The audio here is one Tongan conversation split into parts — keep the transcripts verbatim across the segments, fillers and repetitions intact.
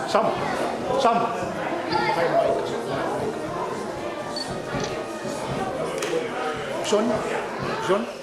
Sam, Sam. John, John.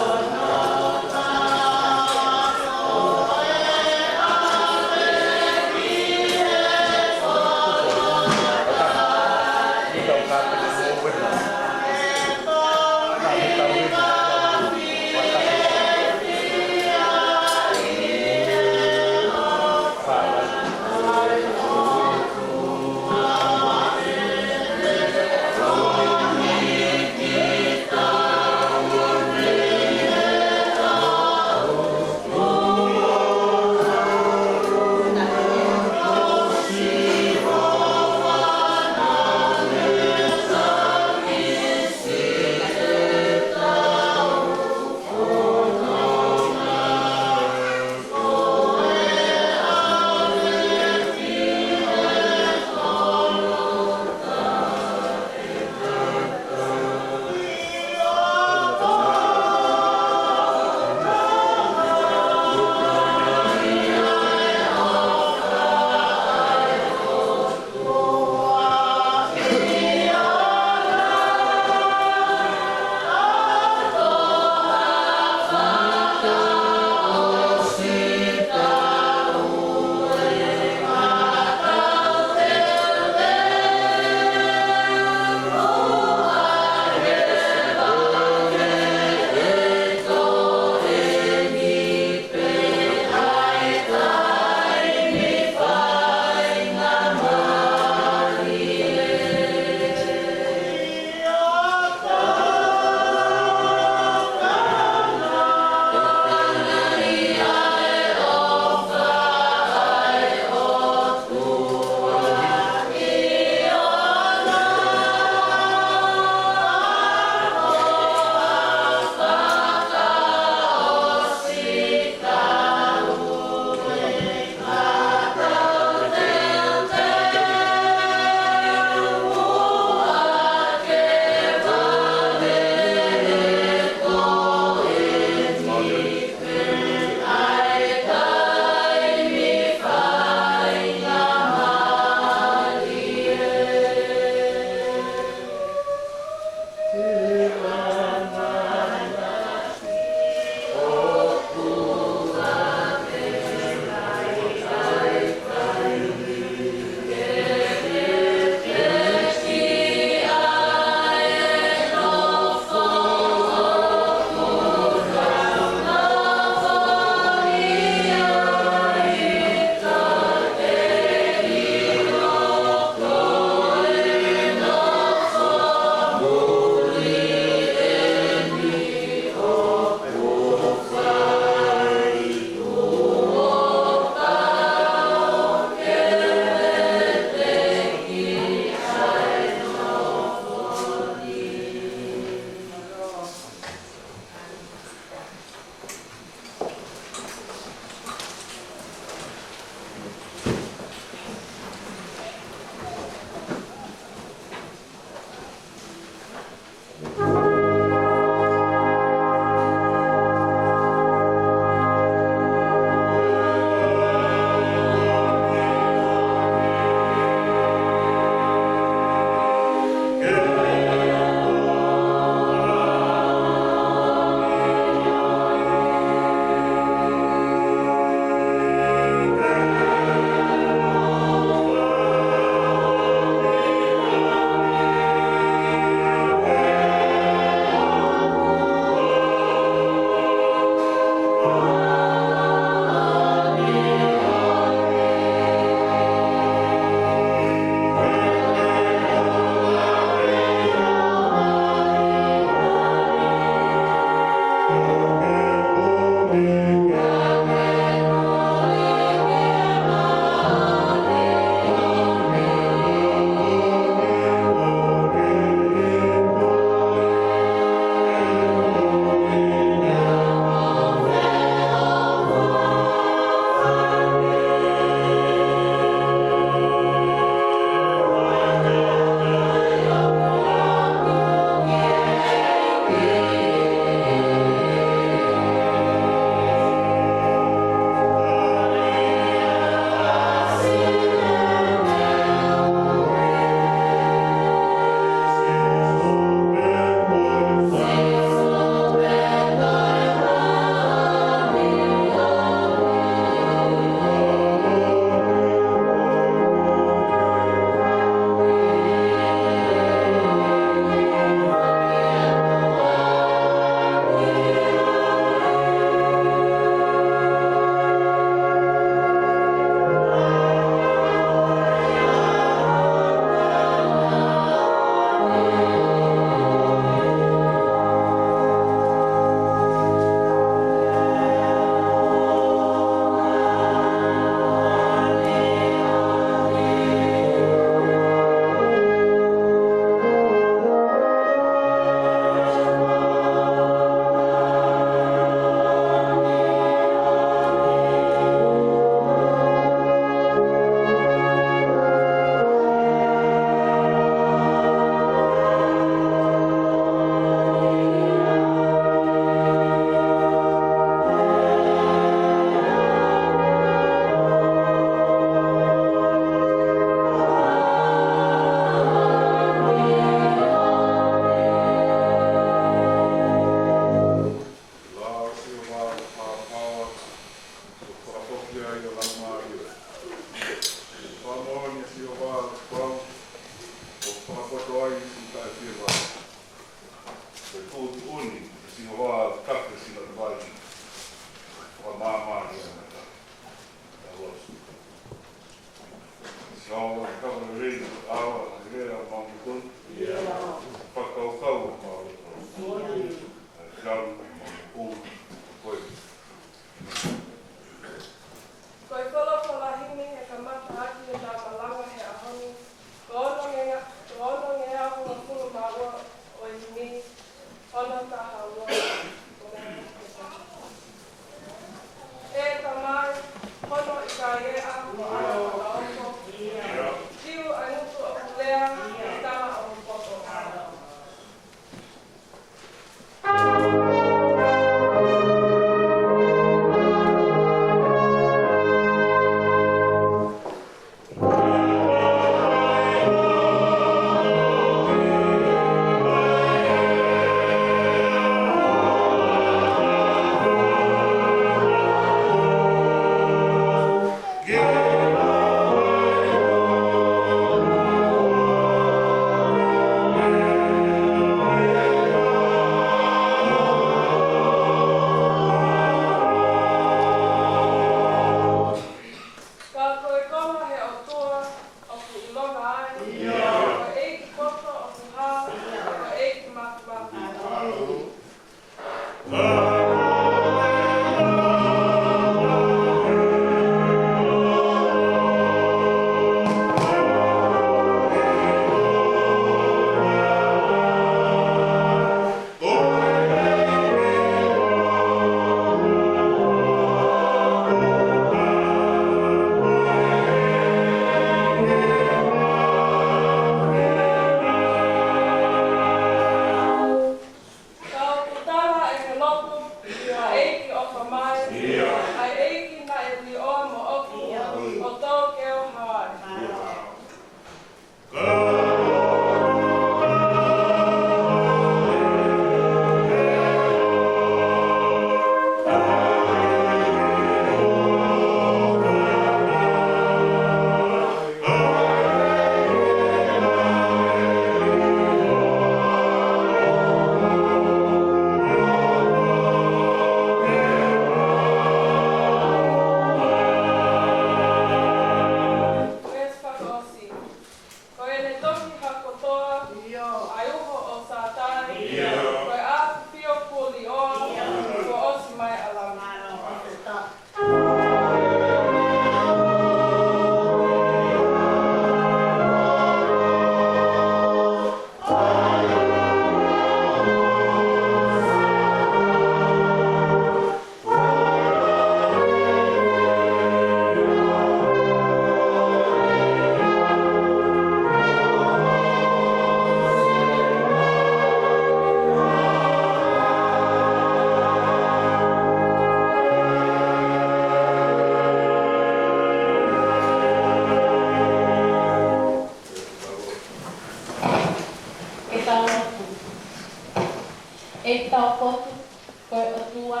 ʻOtua,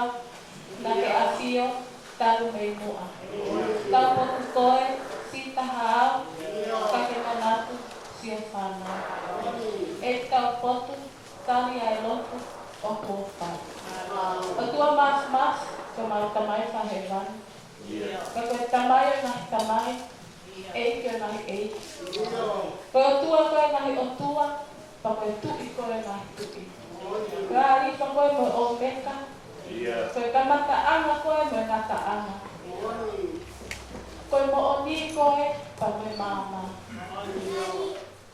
naʻa ke ʻafio talu mei muʻa. Taupotu koe, siʻi taha au, ka ke manatu, siʻo fānau. ʻEiki taupotu, tali ʻa e lotu ʻoku ou fai. ʻOtua Māfimafi, ko homau Tamai Fakahēvani. Ka ko e Tamai ʻo e ngaahi tamai, ʻEiki ʻo e ngaahi ʻeiki. Ko e ʻOtua koe ʻo e ngaahi ʻotua, pea ko e Tuʻi koe ʻo e ngaahi tuʻi. Ko e ʻĀlifa koe mo e ʻŌmeka. Ko e kamataʻanga koe mo e ngataʻanga. Ko e moʻoni koe pea mo e maama.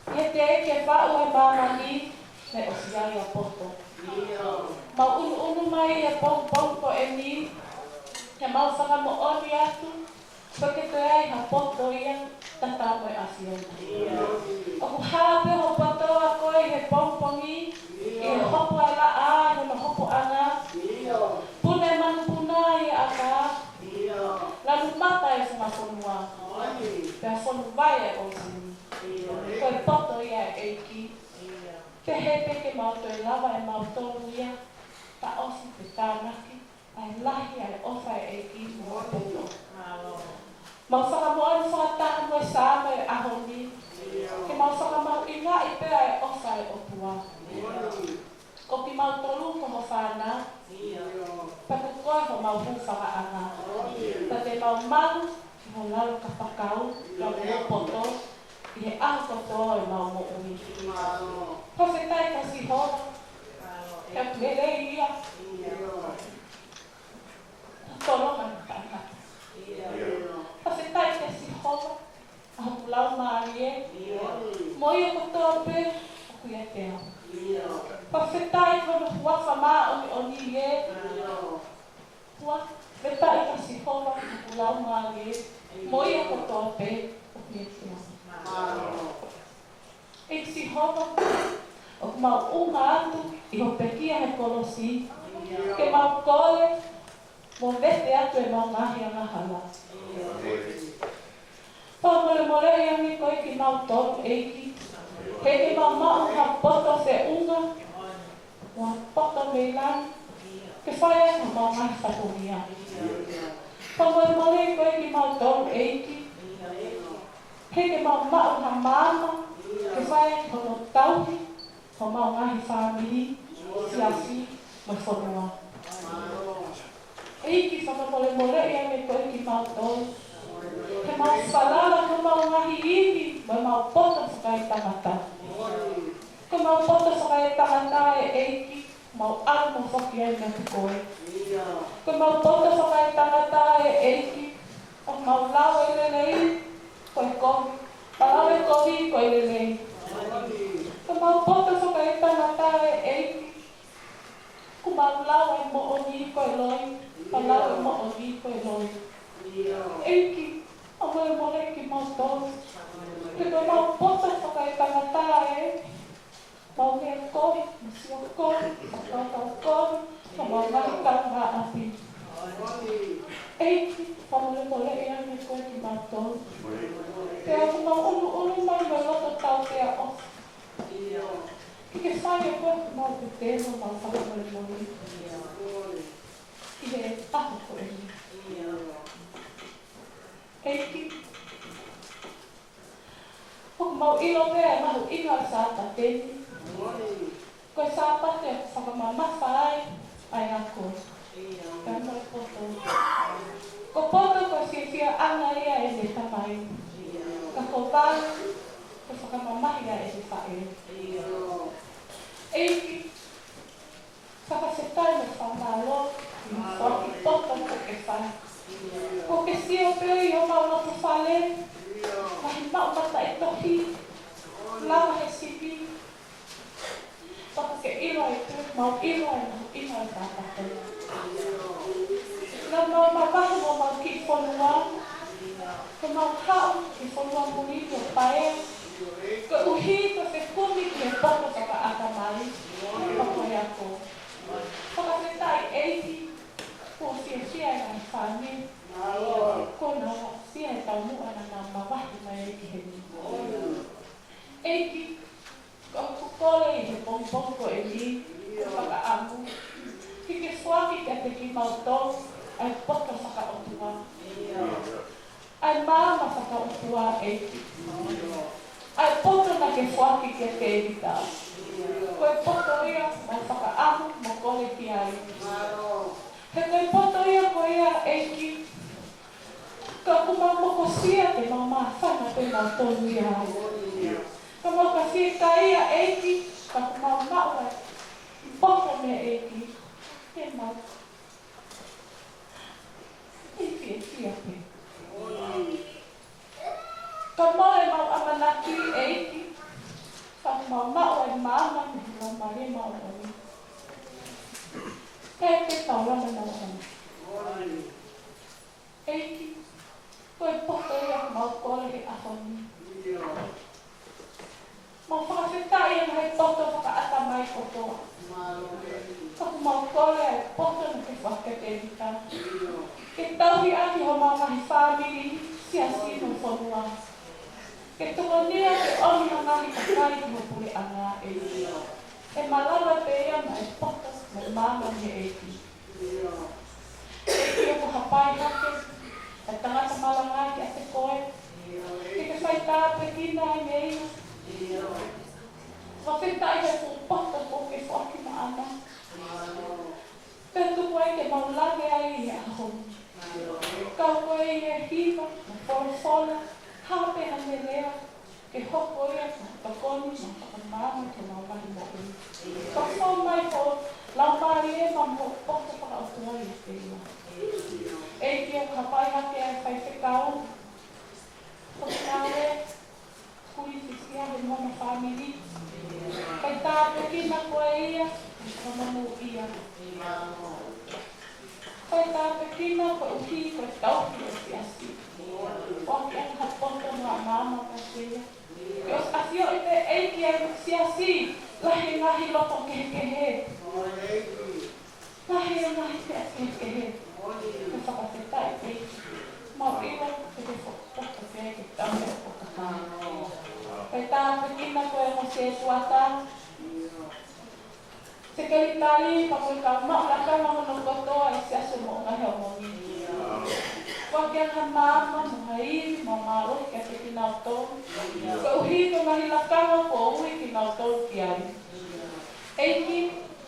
ʻI he teʻeki faʻu ʻa māmani, naʻe ʻosi ʻi ai ʻa e poto. Mau ʻunuʻunu mai he pongipongi ko eni, ke mau fakamoʻoni atu, ʻoku ʻikai ke toe ʻi ai ha poto ia, tatau mo e ʻAfiona. ʻOku hā pē hoʻo poto ʻa koe he pongipongi, ʻi he hopo ʻa e laʻā, ʻi hono hopoʻanga. Puna e manupuna ʻi he ʻaka. Lanu mata e funga fonua. Pea fonu vai e ʻōseni. Ko e poto ia ʻa e ʻEiki. Pehē pē ke mau toe lava ʻe mautolu ia, taʻofi pe tānaki ʻa e lahi ʻa e ʻofa ʻa e ʻEiki mo hono poto. Mau fakamoʻoni fakataha mo e Saame ʻo e ʻaho ni, ke mau fakamahuʻingaʻi pē ʻa e ʻofa ʻa e ʻOtua. Ko kimautolu ko ho fānau, pea ko koe homau hūfakaʻanga. Pea te mau malu ki ho lalo kapakau, pea mo ho poto, ʻi he ʻaho kotoa ʻo ʻemau moʻui. Fakafetaʻi kia Sihova, he ʻoku lelei ia. Tolonga ni taʻengata. Fakafetaʻi kia Sihova, ʻa hoku laumālie, mo ia kotoa pē ʻoku ʻiate au. Fakafetaʻi ki hono huafa māʻoniʻoni ē. Fakafetaʻi kia Sihova, ʻa hoku laumālie, mo ia kotoa pē ʻoku ʻiate au. ʻEiki Sihova, ʻoku mau ʻunga atu ʻi hoʻo pekia he kolosi, ke mau kole, mo vete atu ʻemau ngaahi angahala. Fakamolemoleʻi ange koe kimautolu ʻEiki, he ʻikai ke mau maʻu ha poto feʻunga, mo ha poto mei langi, ke fai ai homau ngaahi fatongia. Fakamolemoleʻi koe kimautolu ʻEiki, he ʻikai ke mau maʻu ha maama, ke fai ai hono tauhi homau ngaahi fāmili, siasi, mo e fonua. ʻEiki fakamolemoleʻi ange koe kimautolu, ke mau falala ki homau ngaahi ivi, mo ʻemau poto fakaetangata. Ko ʻemau poto fakaetangata ʻe ʻEiki, mau ʻalu mo foki ai meiate koe. Ko ʻemau poto fakaetangata ʻe ʻEiki, ʻoku mau lau e lelei ko e kovi, pea lau e kovi ko e lelei. Ko ʻemau poto fakaetangata ʻe ʻEiki, ʻoku mau lau e moʻoni ko e loi, pea lau e moʻoni ko e loi. ʻEiki, fakamolemoleʻi kimautolu, he ko ʻemau poto fakaetangata ē, mau meʻa kovi, mau sio kovi, mau tautau kovi, mau ngaahi kaungāʻapi. ʻEiki, fakamolemoleʻi ange koe kimautolu. Pea ʻoku mau ʻunuʻunu mai mo e loto tautea ʻofa. Ke ke fai ʻe koe homau pēpē mo homau fakamolemole. ʻI he ʻaho ko eni. ʻEiki, ʻoku mau ʻilo pē ʻa e mahuʻinga ʻo e Sāpate ni. Ko e Sāpate ʻoku fakamamafa ai ʻa e ako. Ka mo e poto. Ko e poto ko e fiefiaʻanga ia ʻa ʻene tamai. Ka ko e vale, ko e fakamamahi ia ʻa ʻene faʻē. ʻEiki, fakafetaʻi mo fakamālō, ʻi he foaki poto kuo ke fai. Kuo ke sio pē ʻi homau loto fale, ngaahi maʻu mataʻitohi, lava he sivi. Pea kuo ke ʻilo ai pē, mau ʻilo ai mahuʻinga ʻo e Sāpate. Naʻa mau mavahe mo homau kiʻi fonua, ko ʻemau haʻu ki he fonua muli ʻo Paea, koeʻuhi ko e fekumi ki he poto fakaʻatamai, pea ko e ako. Fakafetaʻi ʻEiki, kuo fiefia e ngaahi fāmili, kuo nau aʻusia e taumuʻa naʻa nau mavahe mai ai ki heni. ʻEiki, ʻoku ou kole ʻi he pongipongi ko eni, ko e fakaʻamu, ke ke foaki kiate kimautolu ʻa e poto fakaʻotua, ʻa e maama fakaʻotua, ʻEiki. ʻA e poto naʻa ke foaki kia Tēvita. Ko e poto ia naʻe fakaʻamu mo kole ki ai. He ko e poto ia ko ia, ʻEiki, ka ʻoku mau mokosia ke mau māfana pē mautolu ia ai. Ka mau ka fiekaia, ʻEiki, ka ʻoku mau maʻu ʻa e poto meia ʻEiki, ke mau kei fiefia pē. Ka mole ʻemau ʻamanaki, ʻEiki, ka ʻoku mau maʻu ʻa e maama mei he Laumālie Māʻoniʻoni. Pea ke taulama naua. ʻEiki, ko e poto ia ʻoku mau kole he ʻaho ni. Mau fakafetaʻi ʻi he ngaahi poto fakaʻatamai kotoa. Ka ʻoku mau kole ʻa e poto naʻa ke foaki kia Tēvita, ke tauhi ʻaki homau ngaahi fāmili, siasi mo e fonua. Ke tokonia ke ʻomi ha ngaahi kakai ki ho puleʻanga, ʻEiki. ʻE malava pē ia maʻa e poto mo e maama mei he ʻEiki. ʻEiki, ʻoku hapai hake ʻa e tangata malanga kiate koe, ke ke fai tāpuekina ai mei ai. Fakafetaʻi he fuʻu poto kuo ke foaki maʻana. Pea tuku ai ke mau lave ai he ʻaho ni. Kau ko e hiva mo e folofola, ha pē ha lea, ke hoko ia ko e tokoni mo e fakamaama ki heʻemau ngaahi moʻui. Ka fou mai ho Laumālie mo hoʻo poto fakaʻotua ʻiate ia. ʻEiki, ʻoku hapai hake ʻa e faifekau, ko e kau ē, kulifisia he mo hono fāmili. Fai tāpuekina koe ia, mo hono monūʻia. Fai tāpuekina koeʻuhi ko e tauhi ʻo e siasi. Foaki ange ha poto mo ha maama kiate ia. Ke ʻosi ʻafioʻi pē, ʻEiki, ʻa e siasi, lahi e ngaahi loto kehekehe. Lahi e ngaahi meʻa kehekehe. Ka fakafetaʻi, ʻEiki. Mau ʻilo ʻe ke fakafoki pē ke tau meʻa ko ka. Fai tāpuekina koe mo Setuata, sekelitali, pea mo e kau maʻu lakanga hono kotoa ʻi he Siasi ʻo Moʻunga Heamoni. Foaki ange ha maama mo ha ivi mo e mālohi kiate kinautolu, koeʻuhi ko e ngaahi lakanga kuo ui kinautolu ki ai. ʻEiki,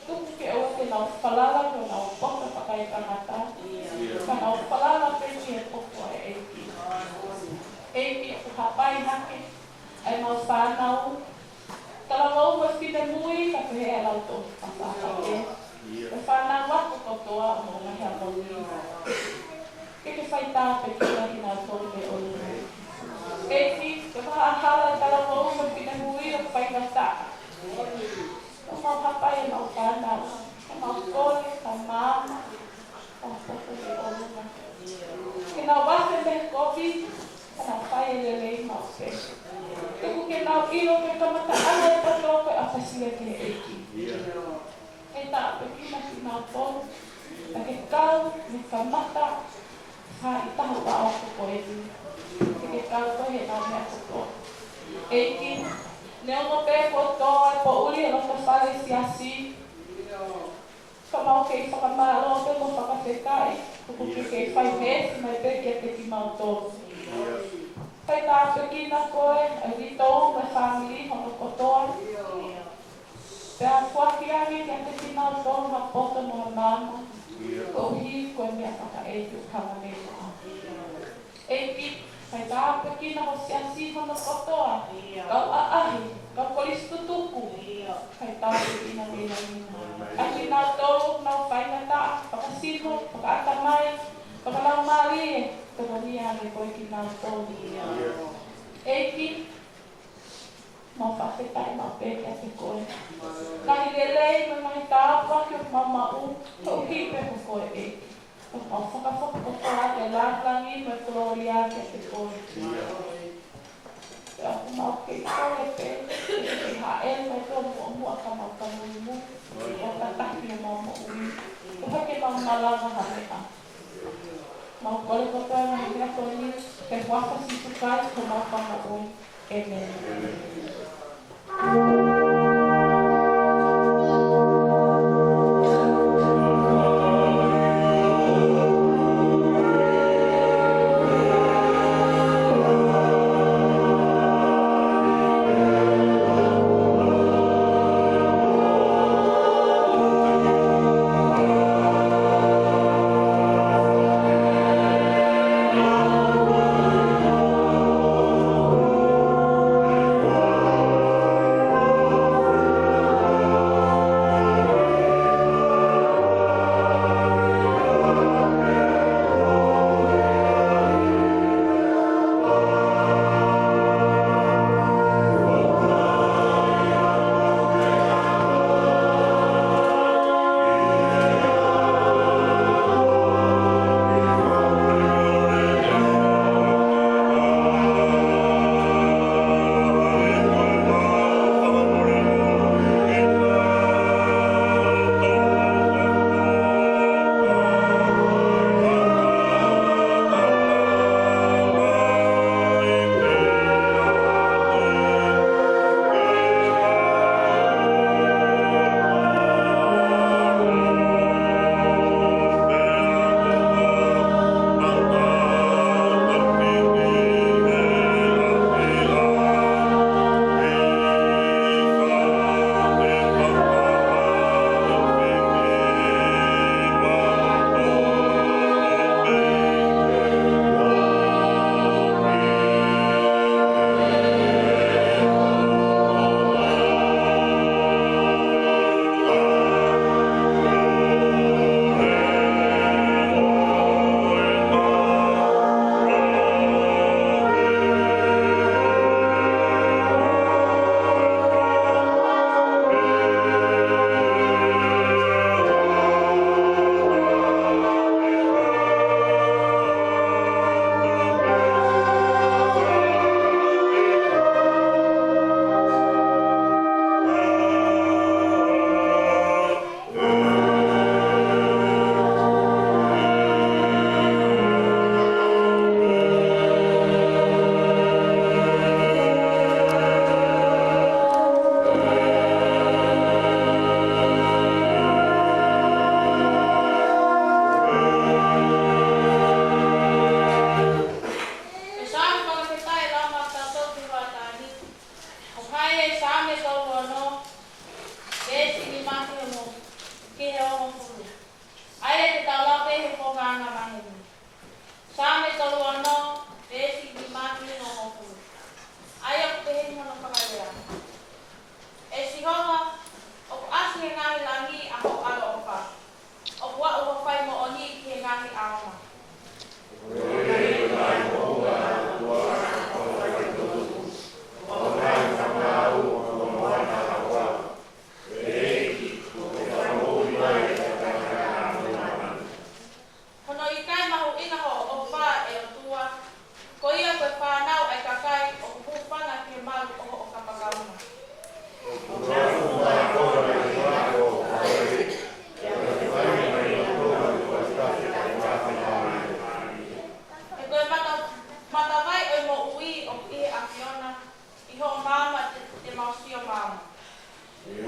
tuku ke ʻoua te nau falala ki honau poto fakaetangata, ka nau falala pē ki he poto ʻa e ʻEiki. ʻEiki, ʻoku hapai hake ʻa ʻemau fānau, talavou mo e finemui, ka pehē ʻa e lautohi fakaʻapaʻapa. Ko e fānau ako kotoa ʻo Moʻunga Heamoni. Ke ke fai tāpuekina kinautolu mei ʻolunga. ʻEiki, ko e vahaʻa hala ʻa e talavou mo e finemui ʻoku faingataʻa. ʻOku mau hapai ʻemau fānau, ʻoku mau kole ha maama ʻo e poto mei ʻolunga. Ke nau afe mei he kovi, ka nau fai e lelei maʻu pē. Tuku ke nau ʻilo ko e kamataʻanga ʻo e poto ko e ʻapasia ki he ʻEiki. Fai tāpuekina kinautolu, ka ke kau mei he kamata ʻo e taʻu ʻa e ʻaho ko eni. Ke ke kau koe heʻenau meʻa kotoa. ʻEiki, neongo pē kuo tō e poʻuli he loto fale siasi, ka mau kei fakamālō pē mo fakafetaʻi, kuo ke kei fai meesi mai pē kiate kimautolu. Fai tāpuekina koe, ʻa e uitou mo e fāmili hono kotoa. Pea foaki ange kiate kinautolu ha poto mo ha maama, koeʻuhi ko e meʻa fakaʻeiki ʻoku hanga mei muʻa. ʻEiki, fai tāpuekina ho siasi hono kotoa, kau ʻaʻahi, kau kolisi tutuku, fai tāpuekina mei langi na. ʻA kinautolu ʻoku nau faingataʻa, fakasino, fakaʻatamai, fakalaumālie, tokonia ange koe kinautolu. ʻEiki, mau fakafetaʻi maʻu pē kiate koe. Ngaahi lelei mo e ngaahi tāpuaki ʻoku mau maʻu, koeʻuhi pē ko koe, ʻEiki. Mau fakafoki kotoa ʻa e lāngilangi mo e kolōlia kiate koe. Pea ʻoku mau kei kole pē ke ke hāʻele mai pē ʻo muʻomuʻa ka mau ka muimui, ʻo tataki ʻemau moʻui, ʻo hake mau malava ha meʻa. Mau kole kotoa e ngaahi meʻa ko eni, he huafa ʻo Sīsū Kalaisi ko homau Fakamoʻui. ʻĒmeni. Saame tolu ono, veesi nima ki he hongofulu. ʻA ia ʻoku pehē ni hono fakalea: ʻE Sihova, ʻoku ʻasi he ngaahi langi ʻa hoʻo ʻaloʻofa, ʻoku aʻu hoʻo fai moʻoni ki he ngaahi ʻaonga. Hono ʻikai mahuʻinga hoʻo ʻofa, ʻe ʻOtua, ko ia ko e fānau ʻa e kakai ʻoku hūfanga ki he malu ʻo hoʻo kapakau na. He ko e mata-, matavai ʻo e moʻui ʻoku ʻi he ʻAfiona, ʻi hoʻo maama te, te mau sio maama. Ko e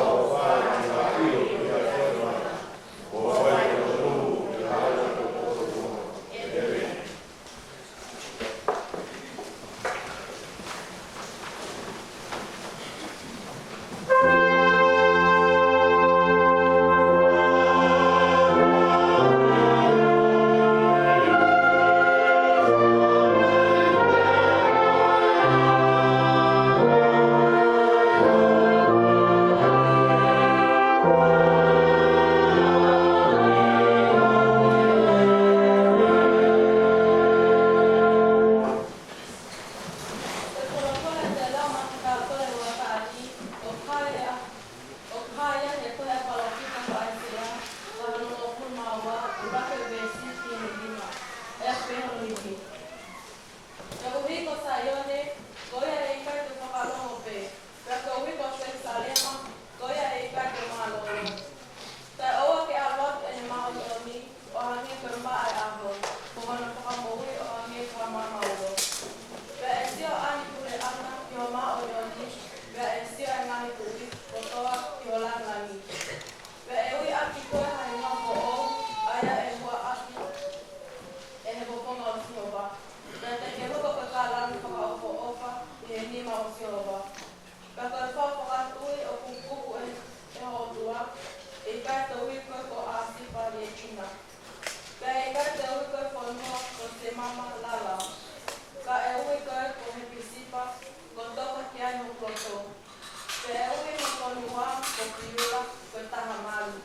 folofola ʻa e Laumālie Māʻoniʻoni ʻoku hā ia, ʻoku hā ia he tohi ʻa e palōfita ko ʻAisea, vahe hongofulu mā ua, ʻuluaki veesi ki he nima. ʻOku pehē hono hiki: Koeʻuhi ko Saione, ko ia ʻe ʻikai toe fakalongo pē, pea koeʻuhi ko Selusalema, ko ia ʻe ʻikai toe mālōlō. Kae ʻoua ke ʻalu atu ʻene māʻoniʻoni, ʻo hangē ko e mā ʻa e ʻaho, mo hono fakamoʻui ʻo hangē ko ha maama ulo. Pea ʻe sio ʻa e ngaahi puleʻanga ki ho māʻoniʻoni, pea ʻe sio ʻa e ngaahi tuʻi kotoa ki ho langilangi. Pea ʻe ui ʻaki koe ha hingoa foʻou, ʻa ia ʻe huaʻaki ʻe he fofonga ʻo Sihova. Pea te ke hoko ko e kalauni fakaʻofoʻofa ʻi he nima ʻo Sihova. Pea ko e fau fakatui ʻoku kuku ʻe, ʻe ho ʻOtua, ʻe ʻikai te u ui koe ko ʻAsipa Liekina. Pea ʻe ʻikai te u ui koe fonua ko Semama Lala. Ka ʻe ui koe ko Hepisipa, ko e toka ki ai hoku loto. Pea ʻe ui ho fonua ko Piula, ko e taha malu.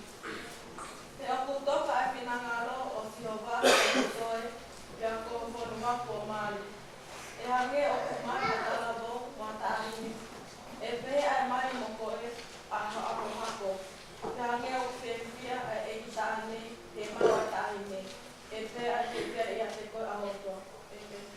He ʻoku toka ʻa e finangalo ʻo Sihova ki ho soe, pea ko ho fonua kuo mali. ʻE hangē ʻoku mai ha talavou mo ha taʻahine, ʻe pehē ʻa e mali mo koe ʻa ha ʻapohako. Pea hangē ʻoku fiefia ʻa e ʻeiki taʻahine he malu ʻa e taʻahine, ʻe pehē ʻa e fiefia ʻiate koe ʻa ho ʻOtua. ʻĒmeni.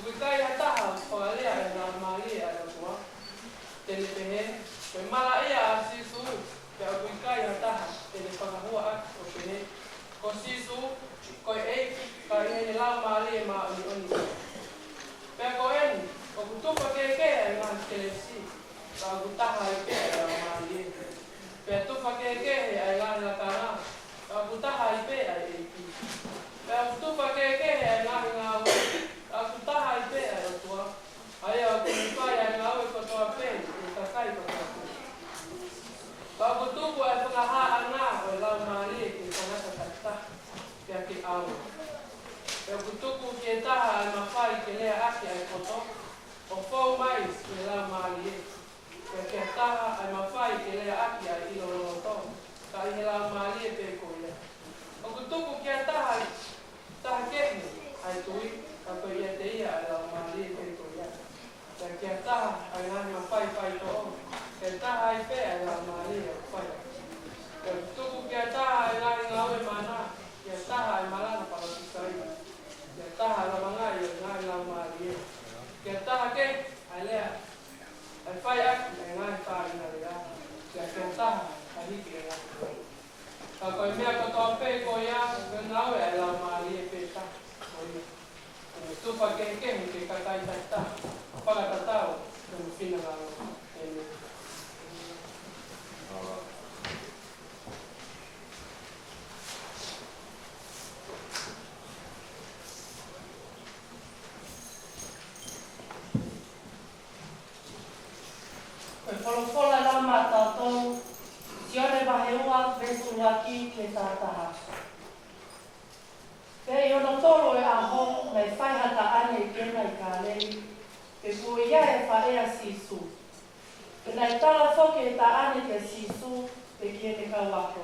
ʻOku ʻikai ha taha ʻoku fakalea ʻe he Laumālie ʻa e ʻOtua. Te ne pehē, ko e malaʻia ʻa Sīsū, pea ʻoku ʻikai ha taha te ne fakahua ʻaki ʻo pehē, ko Sīsū, ko e ʻEiki, ka ʻi heʻene Laumālie Māʻoniʻoni. Pea ko eni, ʻoku tufa kehekehe ʻa e ngaahi kelesi, ka ʻoku taha ai pē ʻa e Laumālie. Pea tufa kehekehe ʻa e ngaahi lakanga, ka ʻoku taha ai pē ʻa e ʻEiki. Pea ʻoku tufa kehekehe ʻa e ngaahi ngāue, ka ʻoku taha ai pē ʻa e ʻOtua, ʻa ia ʻoku ne fai ʻa e ngāue kotoa pē ʻi he kakai kotoa pē. Pea ʻoku tuku ʻa e fakahāʻanga ʻo e Laumālie ki he tangata takitaha, pea ke ʻauha. Pea ʻoku tuku ki he taha ʻa e mafai ke lea ʻaki ʻa e poto, ʻo fou mai ki he Laumālie. Pea ki ha taha ʻa e mafai ke lea ʻaki ʻa e ʻilo loloto, ka ʻi he Laumālie pē ko ia. ʻOku tuku ki ha taha, taha kehe ʻa e tui, ka ko e ʻiate ia ʻa e Laumālie pē ko ia. Pea ki ha taha ʻa e ngaahi mafai faitoʻo, ki ha taha ai pē ʻa e Laumālie ʻoku fai. Pea ʻoku tuku ki ha taha ʻa e ngaahi ngāue mana, ki ha taha ʻa e malanga palōfisai, ki ha taha ʻa e lavangaʻi ʻo e ngaahi laumālie, ki ha taha kehe ʻa e lea, ʻa e fai ʻaki ʻa e ngaahi fāʻinga lea, pea ki ha taha ʻa e hiki ʻa e ngaahi lea. Ka ko e meʻa kotoa pē ko ia, ko e ngāue ʻa e Laumālie pē taha ko ia. Ko e tufa kehekehe ki he kakai takitaha, fakatatau ki hono finangalo. ʻĒmeni. Ko e folofola lau maʻatautolu, Sione vahe ua, veesi ʻuluaki ki he taha taha. Pea ʻi hono tolu ʻo e ʻaho, naʻe fai ha taʻane ʻi Kena ʻi Kāleli, pea kuo ʻi ai e faʻē ʻa Sīsū. Pea naʻe tala foki ʻe he taʻane kia Sīsū, pea ki heʻene kau ako,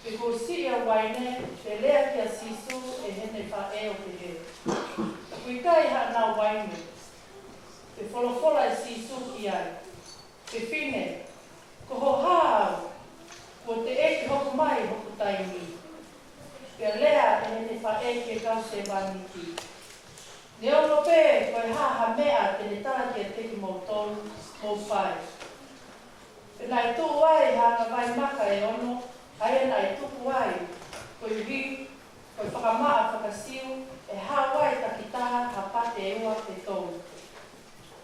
pe kuo siʻi ʻa e uaine, pea lea kia Sīsū ʻe heʻene faʻē ʻo pehē, ʻoku ʻikai haʻanau uaine. Pea folofola ʻe Sīsū ki ai, Fefine, ko ho hā au, kuo teʻeki hoko mai hoku taimi. Pea lea ʻe heʻene faʻē ki he kau sevāniti, Neongo pē ko e hā ha meʻa te ne tala kiate kimoutolu, mou fai. Pea naʻe tuʻu ai ha angavai maka ʻe ono, ʻa ia naʻe tuku ai, koeʻuhi ko e fakamaʻa faka-Siu, ʻe haʻu ai takitaha ha pate ʻe ua pe tolu.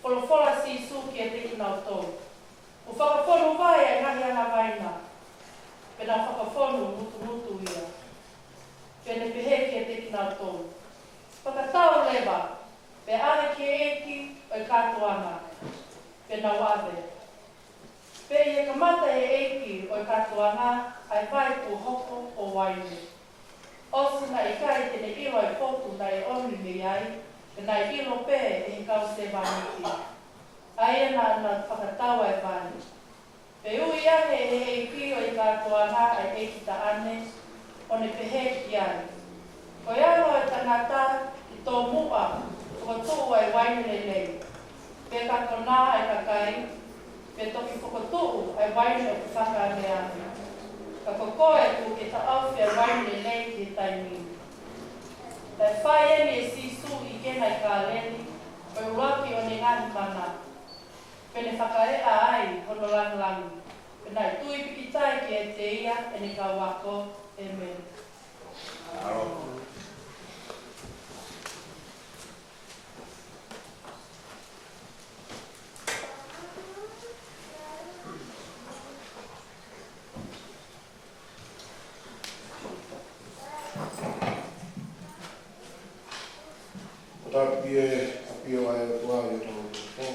Folofola ʻa Sīsū kiate kinautolu, Kuo fakafonu vai ʻa e ngaahi angavai na, pea nau fakafonu mutunutu ia. Pea ne pehē kiate kinautolu, Fakatau leva, pea ʻave ki he ʻeiki ʻo e kātoanga. Pea nau ʻave. Pea ʻi he kamata ʻe he ʻeiki ʻo e kātoanga ʻa e vai kuo hoko ko e uaine, ʻosi naʻe ʻikai te ne ʻilo ʻa e potu naʻe ʻomi mei ai, ka naʻe ʻilo pē ʻe he kau sevāniti, ʻa ia naʻa nau fakatau ʻa e vai. Pea ui ange ʻe he ʻeiki ʻo e kātoanga ʻa e ʻeiki taʻane, ʻo ne pehē ki ai, Ko e Alo ʻo e tangata ke tomuʻa fokotuʻu ʻa e uaine lelei, pea ka konā ʻa e kakai, pea toki fokotuʻu ʻa e uaine ʻoku fakaangaanga. Ka ko koe kuo ke taʻofi ʻa e uaine lelei ki he taimi ni. Naʻe fai eni ʻe Sīsū ʻi Kena ʻi Kāleli, ko e ʻuluaki ʻo ʻene ngaahi mana, pea ne fakaeʻa ai hono lāngilangi. Pea naʻe tui pīkitai kiate ia ʻene kau ako. ʻĒmeni. Ko e ʻapi ʻo e ʻapi ʻo e ʻOtua ʻi hotau loto.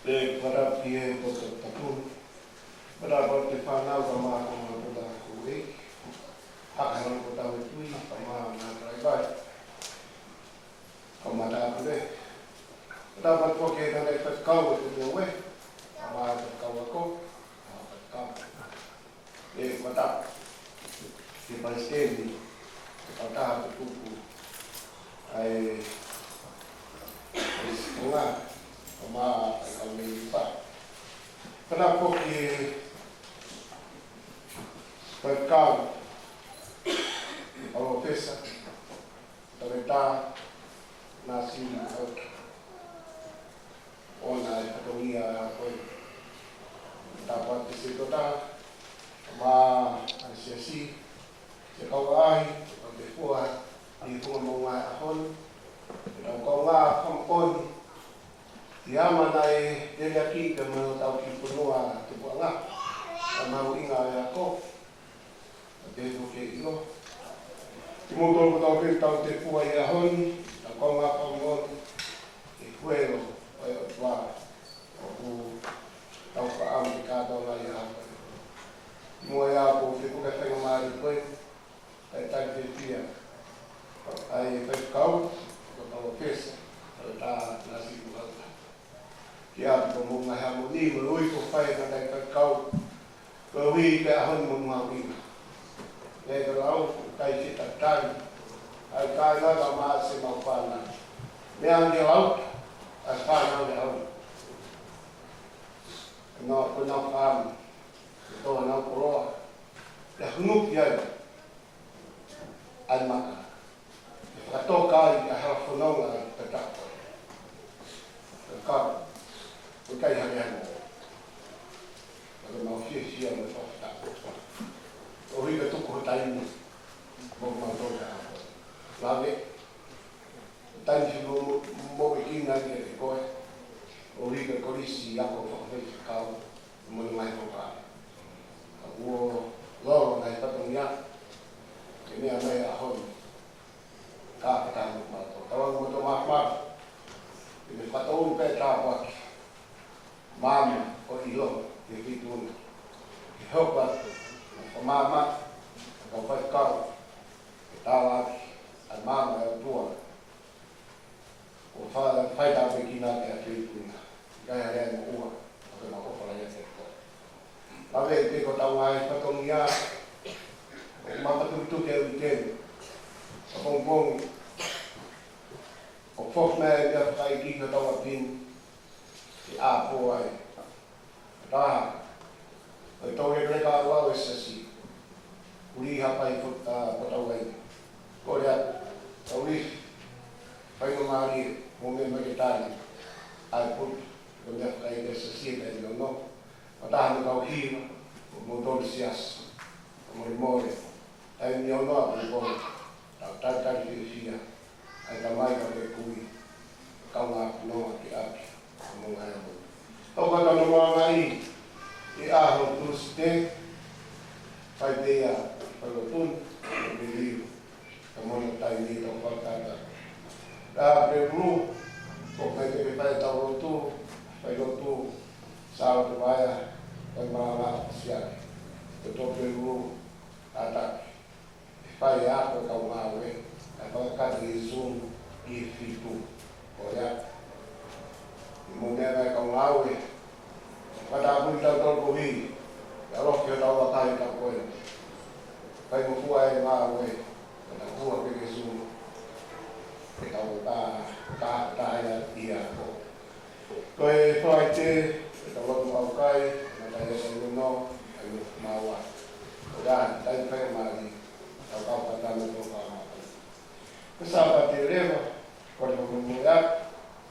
Pea ko e ʻapi ʻo e poto tapu. Ko e ʻapi ʻo e fānau ka mā ko ma ko ta ko e. Haka hana ko tau e tui, ka mā na ka e vai. Ka mā ta ko e. Ko e ʻapi ʻo e kau e te te ue. Ka mā e kau ako. Ka mā e kau. ʻE, ko e ʻapi ki he palesiteni, ki he kautaha tutuku, ʻa e, ʻa e sikonga, ʻa ma, ʻa e kau mei pa. Ko e ʻapi ki he, ko e kau, ʻa e palōfesa, tangata, Nāsili ʻo ʻoua ʻe fatongia ko e tāpuaki ki he sētuata, mo e siasi, ki he kau ʻaʻahi, ʻoku te fua ʻi he funga moʻunga he ʻaho ni, ki heʻetau kaungā fakamoʻoni, ʻi he ʻamanaki ʻe teliaki pē mo hotau kiʻi fonua tupuʻanga, ʻa e mahuʻinga ʻo e ako, ʻa e tefito ke ʻilo. Kimoutolu kotoa pē ʻoku tau tefua ʻi he ʻaho ni, ʻetau kaungā fakamoʻoni, ʻi he huelo ʻo e ʻOtua, ʻoku tau fakaʻamu ke kātoa mai ʻi he ʻaho ni. Mo ia ʻoku fekuka faingamālie ko ē, ʻa e talitali fiefia, ʻa e faifekau, ko Palōfesa, ʻa e tā Nāsili Kuhauta. Ki ʻapi ko Moʻunga Heamoni, mo e ui ko fai na dai faifekau, ko e ui pē ʻaho ni mo mahuʻinga. Lea ka lau, kai ke tatali, ʻa e kāinga ka mā se mau fānau. Meʻa ange lau, ʻa e fānau le au. No, ko nau fānau, ko nau koloa, te hunu ki ai. ʻAi maka. ʻE fakatoka ai ʻa e hala fononga ʻa e tatako. Ka, ʻoku ʻikai hake ai mo. ʻOku mau fiefia mo fakatako. ʻOku ʻikai tuku ho taimi. Mo mau tō ka. Lave. Taimi mo, mo, mo e kina ke koe. ʻOku ʻikai kolisi ako fakafaifekau. Mo e ngaahi koka. Ka kuo lolo ngaahi fatongia, ke meʻa mai ʻaho ni. Ka ka tamu ma to. Tau mo to ma ma. Ke me fato un pe tāpuaki. Māmā ʻo ʻilo, ke fituna. Ke hoko atu. Ko māmā, ka fai kau. Ke tālaki, ʻa māmā ʻa e ʻOtua. ʻO fai, fai tāpuekina ke a fei puna. ʻIkai ha lea mo ua, ʻo ke mako fala ia te ko. Pave te ko tau ai fatongia, ʻo mapatutuki e ui tenu. Ka pongipongi, ʻo fok mai e mea fakaiki ka tau a pin, ke a po ai. Taha, ʻo e tau lekeleka ʻa e siasi. Uli hapai fo-, ʻa, potau ai. Ko lea, tau li, fai mo mālie, mo me mai ke tani. ʻA e putu, ko mea fakaike siasi e kai nono. Ko taha mo tau hiva, mo tolu siasi. Ko mole mole. ʻAi ni ono a pupou. Tau talitali fiefia. ʻAi tamai ka me kui. Kau ngā punoa ki ʻapi. Mo ngā ia mo. Tau kata no mā ngai. ʻI ʻaho Tūsite. Fai pea. Fai o tun. Fai pea liu. Ka mono taimi tau fakata. Ka pepulu. Ko fai pea fai tau lotu. Fai lotu. Sao te vaea. Fai mā ngā siaki. Ko tō pepulu. Ataki. Fai ʻa e ako e kau ngāue, ʻa e fakakata ʻi Zoom ʻi he fitu. Ko ia. ʻI mo mea e kau ngāue. Fakatapui tau tau kohi. ʻIa loki ʻo tau akai tau koe. Fai mo fua e ngāue. Ka tau fua ke ke Zoom. Ke tau tā, tā, tā ia ʻi he ako. Ko e Falaite, ʻe tau lotu ʻaukai, ma tai e sai uno, ai uno maua. Ko ia, tai fai mali, tau kau kata me tau kau mali. Ko e Sāpate leva, ko e lotu mo ia,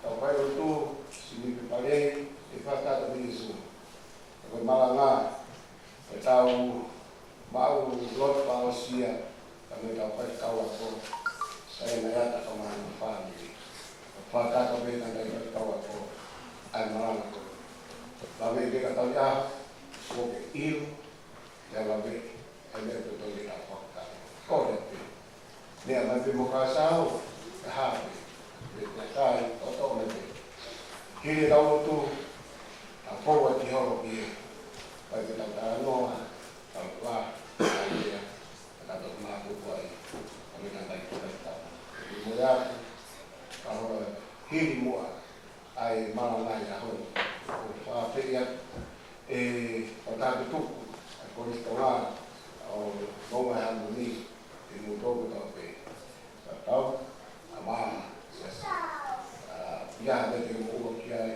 tau fai lotu, sini pe palei, ʻe fakata ni Iesu. Ko e malanga, ʻe tau maʻu lotu fakaʻosi ia, ka me tau fai kau ako, sai na ia ta ka mana fāmili. Fakata me na tai fai kau ako, ʻai malanga ko. Lave ke ka tau ia, ko ke ilu, ia lave, ʻe me to to ia ta fakata. Ko le pe. Meʻa mai pē mo ka sao, ka hape, pē pē kai, ʻo tō mai pē. Hili tau lotu, tau fou ati holo ki he, pai pē tau talanoa, tau kua, tau ia, ka tau mā kuku ai, ka me tau kai kuku ai tau. Mo ia, ka holo hili muʻa, ʻai malanga ʻi he ʻaho ni. ʻO fakaafeʻi atu e, ʻo tāputuku, ʻa e Kolisi Tonga, ʻo Moʻunga Heamoni, ʻi muʻa tō kotoa pē. Ka tau, ʻa māmā, siasi. ʻA, ia me te mo ua ki ai,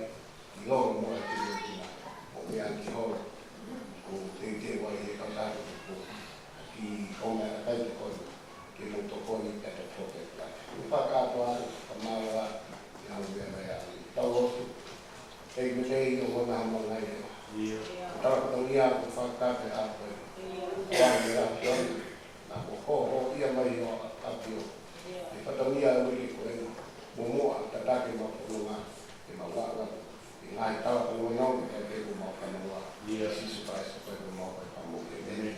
ʻi lolo mo e tino tino. ʻO mea ki holo, ko te te wai he kau tāputuku. Ki konga e kai te koni, ke mo tokoni ka te poke ka. Fakatoa, ka maua, Ia ko fakatape a koe. Wa ia ko ia. Na ko ho ho ia mai o apio. E fatongia ui ko e momoa tatake ma pononga. E ma wa wa. E ngai tala ko no no ke ke ko ma ka no wa. Ia. Sisi pa e ko e ko ma ka ka mo ke. Amen.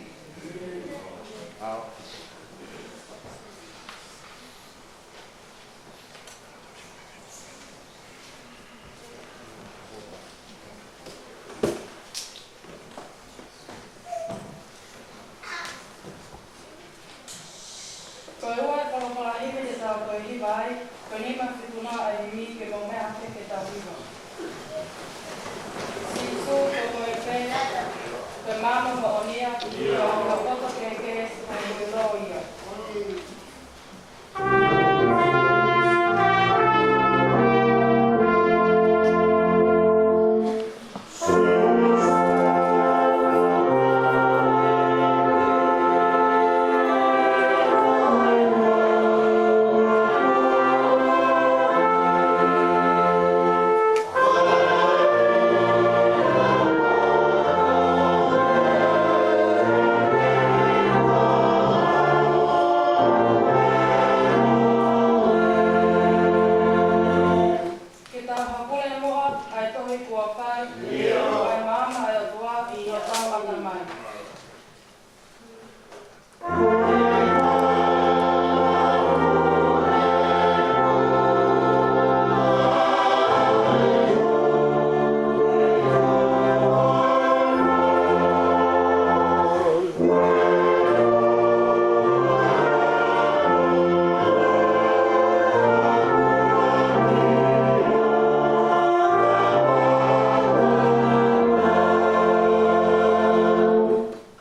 Ko e ua e folofola himi te tau toe hiva ai, ko e nima fitu noa ʻa e himi ke mau meʻa hake ke tau hiva. Sīsū ko koe pē, ko e maama moʻoni ia, ko e ʻOtua kotoa kehekehe, ko e ʻilo ia. Ke tau hapule muʻa ʻa e tohi kuo fai, ʻio, ʻa e maama ʻa e ʻOtua ʻi hotau ʻatamai.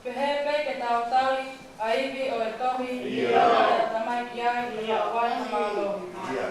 Pehē pē ke tau tali ʻa e ivi ʻo e tohi, ʻio, ʻa e ʻatamai ki ai, ʻio, ʻa e mālohi. ʻIo.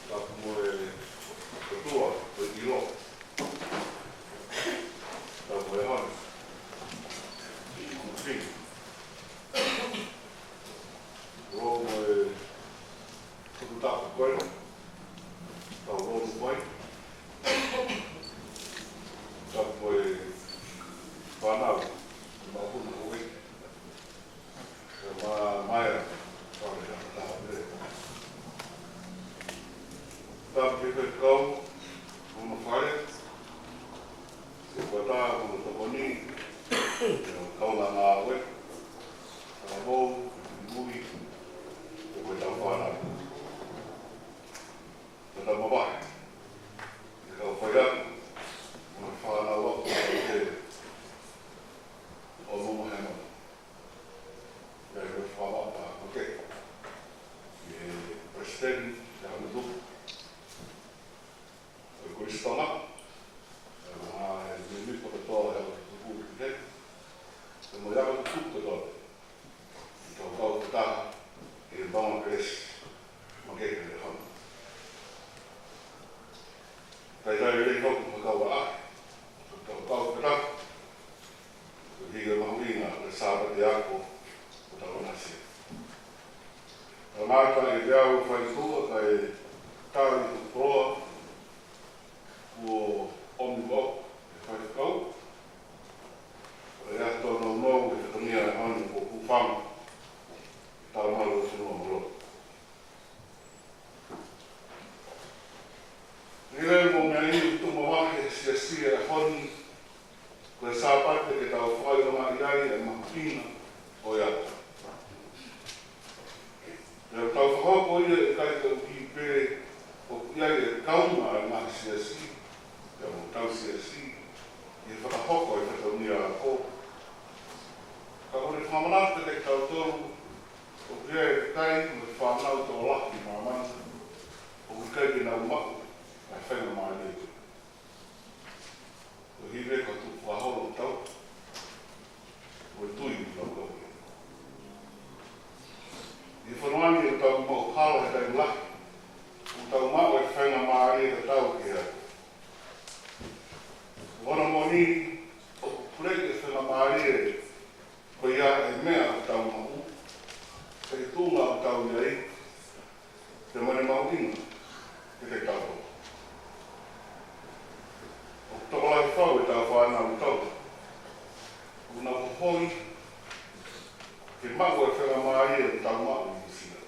Tapu mo e ʻOtua, ko e ʻilo. Tapu mo e hana. Mo e fili. Lo mo e Tuku tapu ko ē. Tau lonu mai. Tapu ko ē fānau. Māpuna ko ē. Ko e mā, māia. Fale ha taha pē. Tapu ki he kau. Mo e fale. Ko e tā, ko e tokoni. Ko e kaungā ngāue. Ka mou, mui, ko e tau fānau. Ko e tau mavahe. Ko e kau faiako, mo e fānau ako, ko e ʻo mou mahema. Ia, ko e fānau tā, ko e. Ko e president, ia, mo tuku. Ko e Kurisitōna, ʻa e mimi kotoa ʻa e tuku ki he, ʻa e mo ia ko tuku kotoa. ʻI kau kau kotoa, ʻi he maama kelesi, mo e ke ke hana. Taitai lelei hoku mo kau ʻa, kau kau kotoa. Ko e hiki mahuʻinga, ko e Sāpate ako, ko tau nasi. Ka mata e te au fai tua, ka e tali ku koloa, kuo ʻomi ko e fai kau. Ka e ato nau nau, e te tania e hanu ko kufama. Tau malu o tunu amalo. Ni leo mo mea i tu mamahi e siasia e honi, ko e Sāpate ke tau fai o mai ai e mahuʻinga ʻo e ako. Pea tau fakahoko ia e kai tau ki pē ʻoku ʻi ai e kaunga Fakamanatu kiate kitautolu ʻoku ʻi ai e kakai mo e fānau tokolahi ʻi māmani ʻoku ʻikai ke nau maʻu ʻa e faingamālie ko ē. Ko e hiva ko e tukufakaholo ʻoku tau, ko e tui ʻoku tau kau ki ai. ʻI he fonua ni ʻoku tau maʻu hala he taimi lahi ʻoku tau maʻu e faingamālie tatau ki ai. Ko hono moʻoni, ʻoku puleʻi e faingamālie ko ia ʻe he meʻa ʻoku tau maʻu, ʻe he tuʻunga ʻoku tau ʻi ai, pea mo ʻene mahuʻinga kiate kitautolu. ʻOku tokolahi fau ʻetau fānau ʻoku tau, ʻoku nau hoholi ke maʻu e faingamālie ʻoku tau maʻu ʻi Nuʻusila,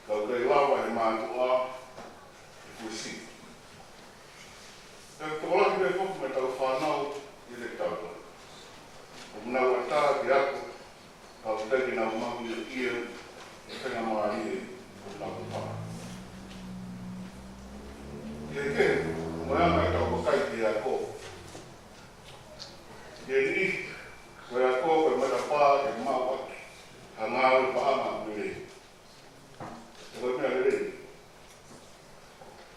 ka ʻoku ʻikai lava ʻe he mātuʻa ke fuesivi. Pea ʻoku tokolahi pē foki mo ʻetau fānau ʻi he kau tau, ʻoku nau ʻatā ke ako, ka ʻoku ʻikai ke nau maʻu ia ʻi he faingamālie ʻoku tau maʻu. Kehekehe mo e anga ʻetau vakai ki he ako. Ki he niʻihi, ko e ako ko e matapā ke maʻu ʻaki ha ngāue paʻanga ʻoku lelei. Ko e meʻa lelei.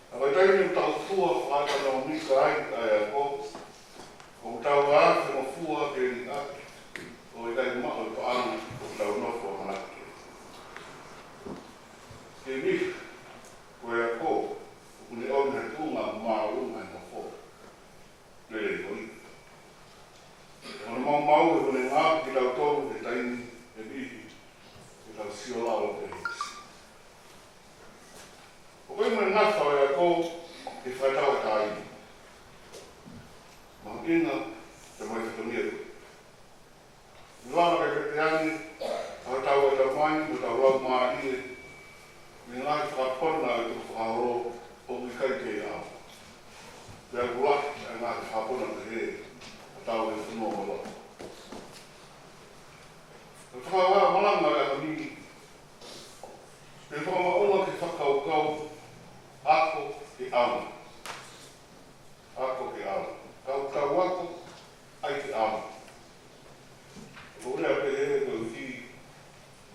Ka ko e taimi ʻoku tau fua fakaʻekonōmika ai ʻa e ako, ʻoku tau afe mo fua ke liʻaki ʻo ʻikai maʻu e paʻanga ʻoku tau nofo ʻamanaki ki ai. Ki he niʻihi, ko e ako ʻoku ne ʻomi ha tuʻunga māʻolunga ʻi he nofo lelei ko ia. Ko hono maumau ʻoku ne ngāueʻaki kitautolu he taimi ʻe niʻihi ke tau sio lalo pē he ʻosi. ʻOku ʻi ai mo e nafa ʻo e ako ke fakatauʻatāina. Mahuʻinga pea mo e fatongia ko ē. Lava ke pehē ange ʻa hotau ʻatamai mo hotau laumālie mei he ngaahi fakapona ʻo e tukufakaholo ʻoku ʻikai ke ʻaonga. Pea ʻoku lahi ʻa e ngaahi fakapona pehē ʻa hotau fonua mo e loto. Ko e fakamaʻalaʻala ʻo e ʻaho ni, ko e fakamaʻunga ki he fakakaukau ako ke ʻaonga. Ako ke ʻaonga. Ka ʻoku tau ako ai ke ʻaonga. ʻOku ou lea pehē koeʻuhi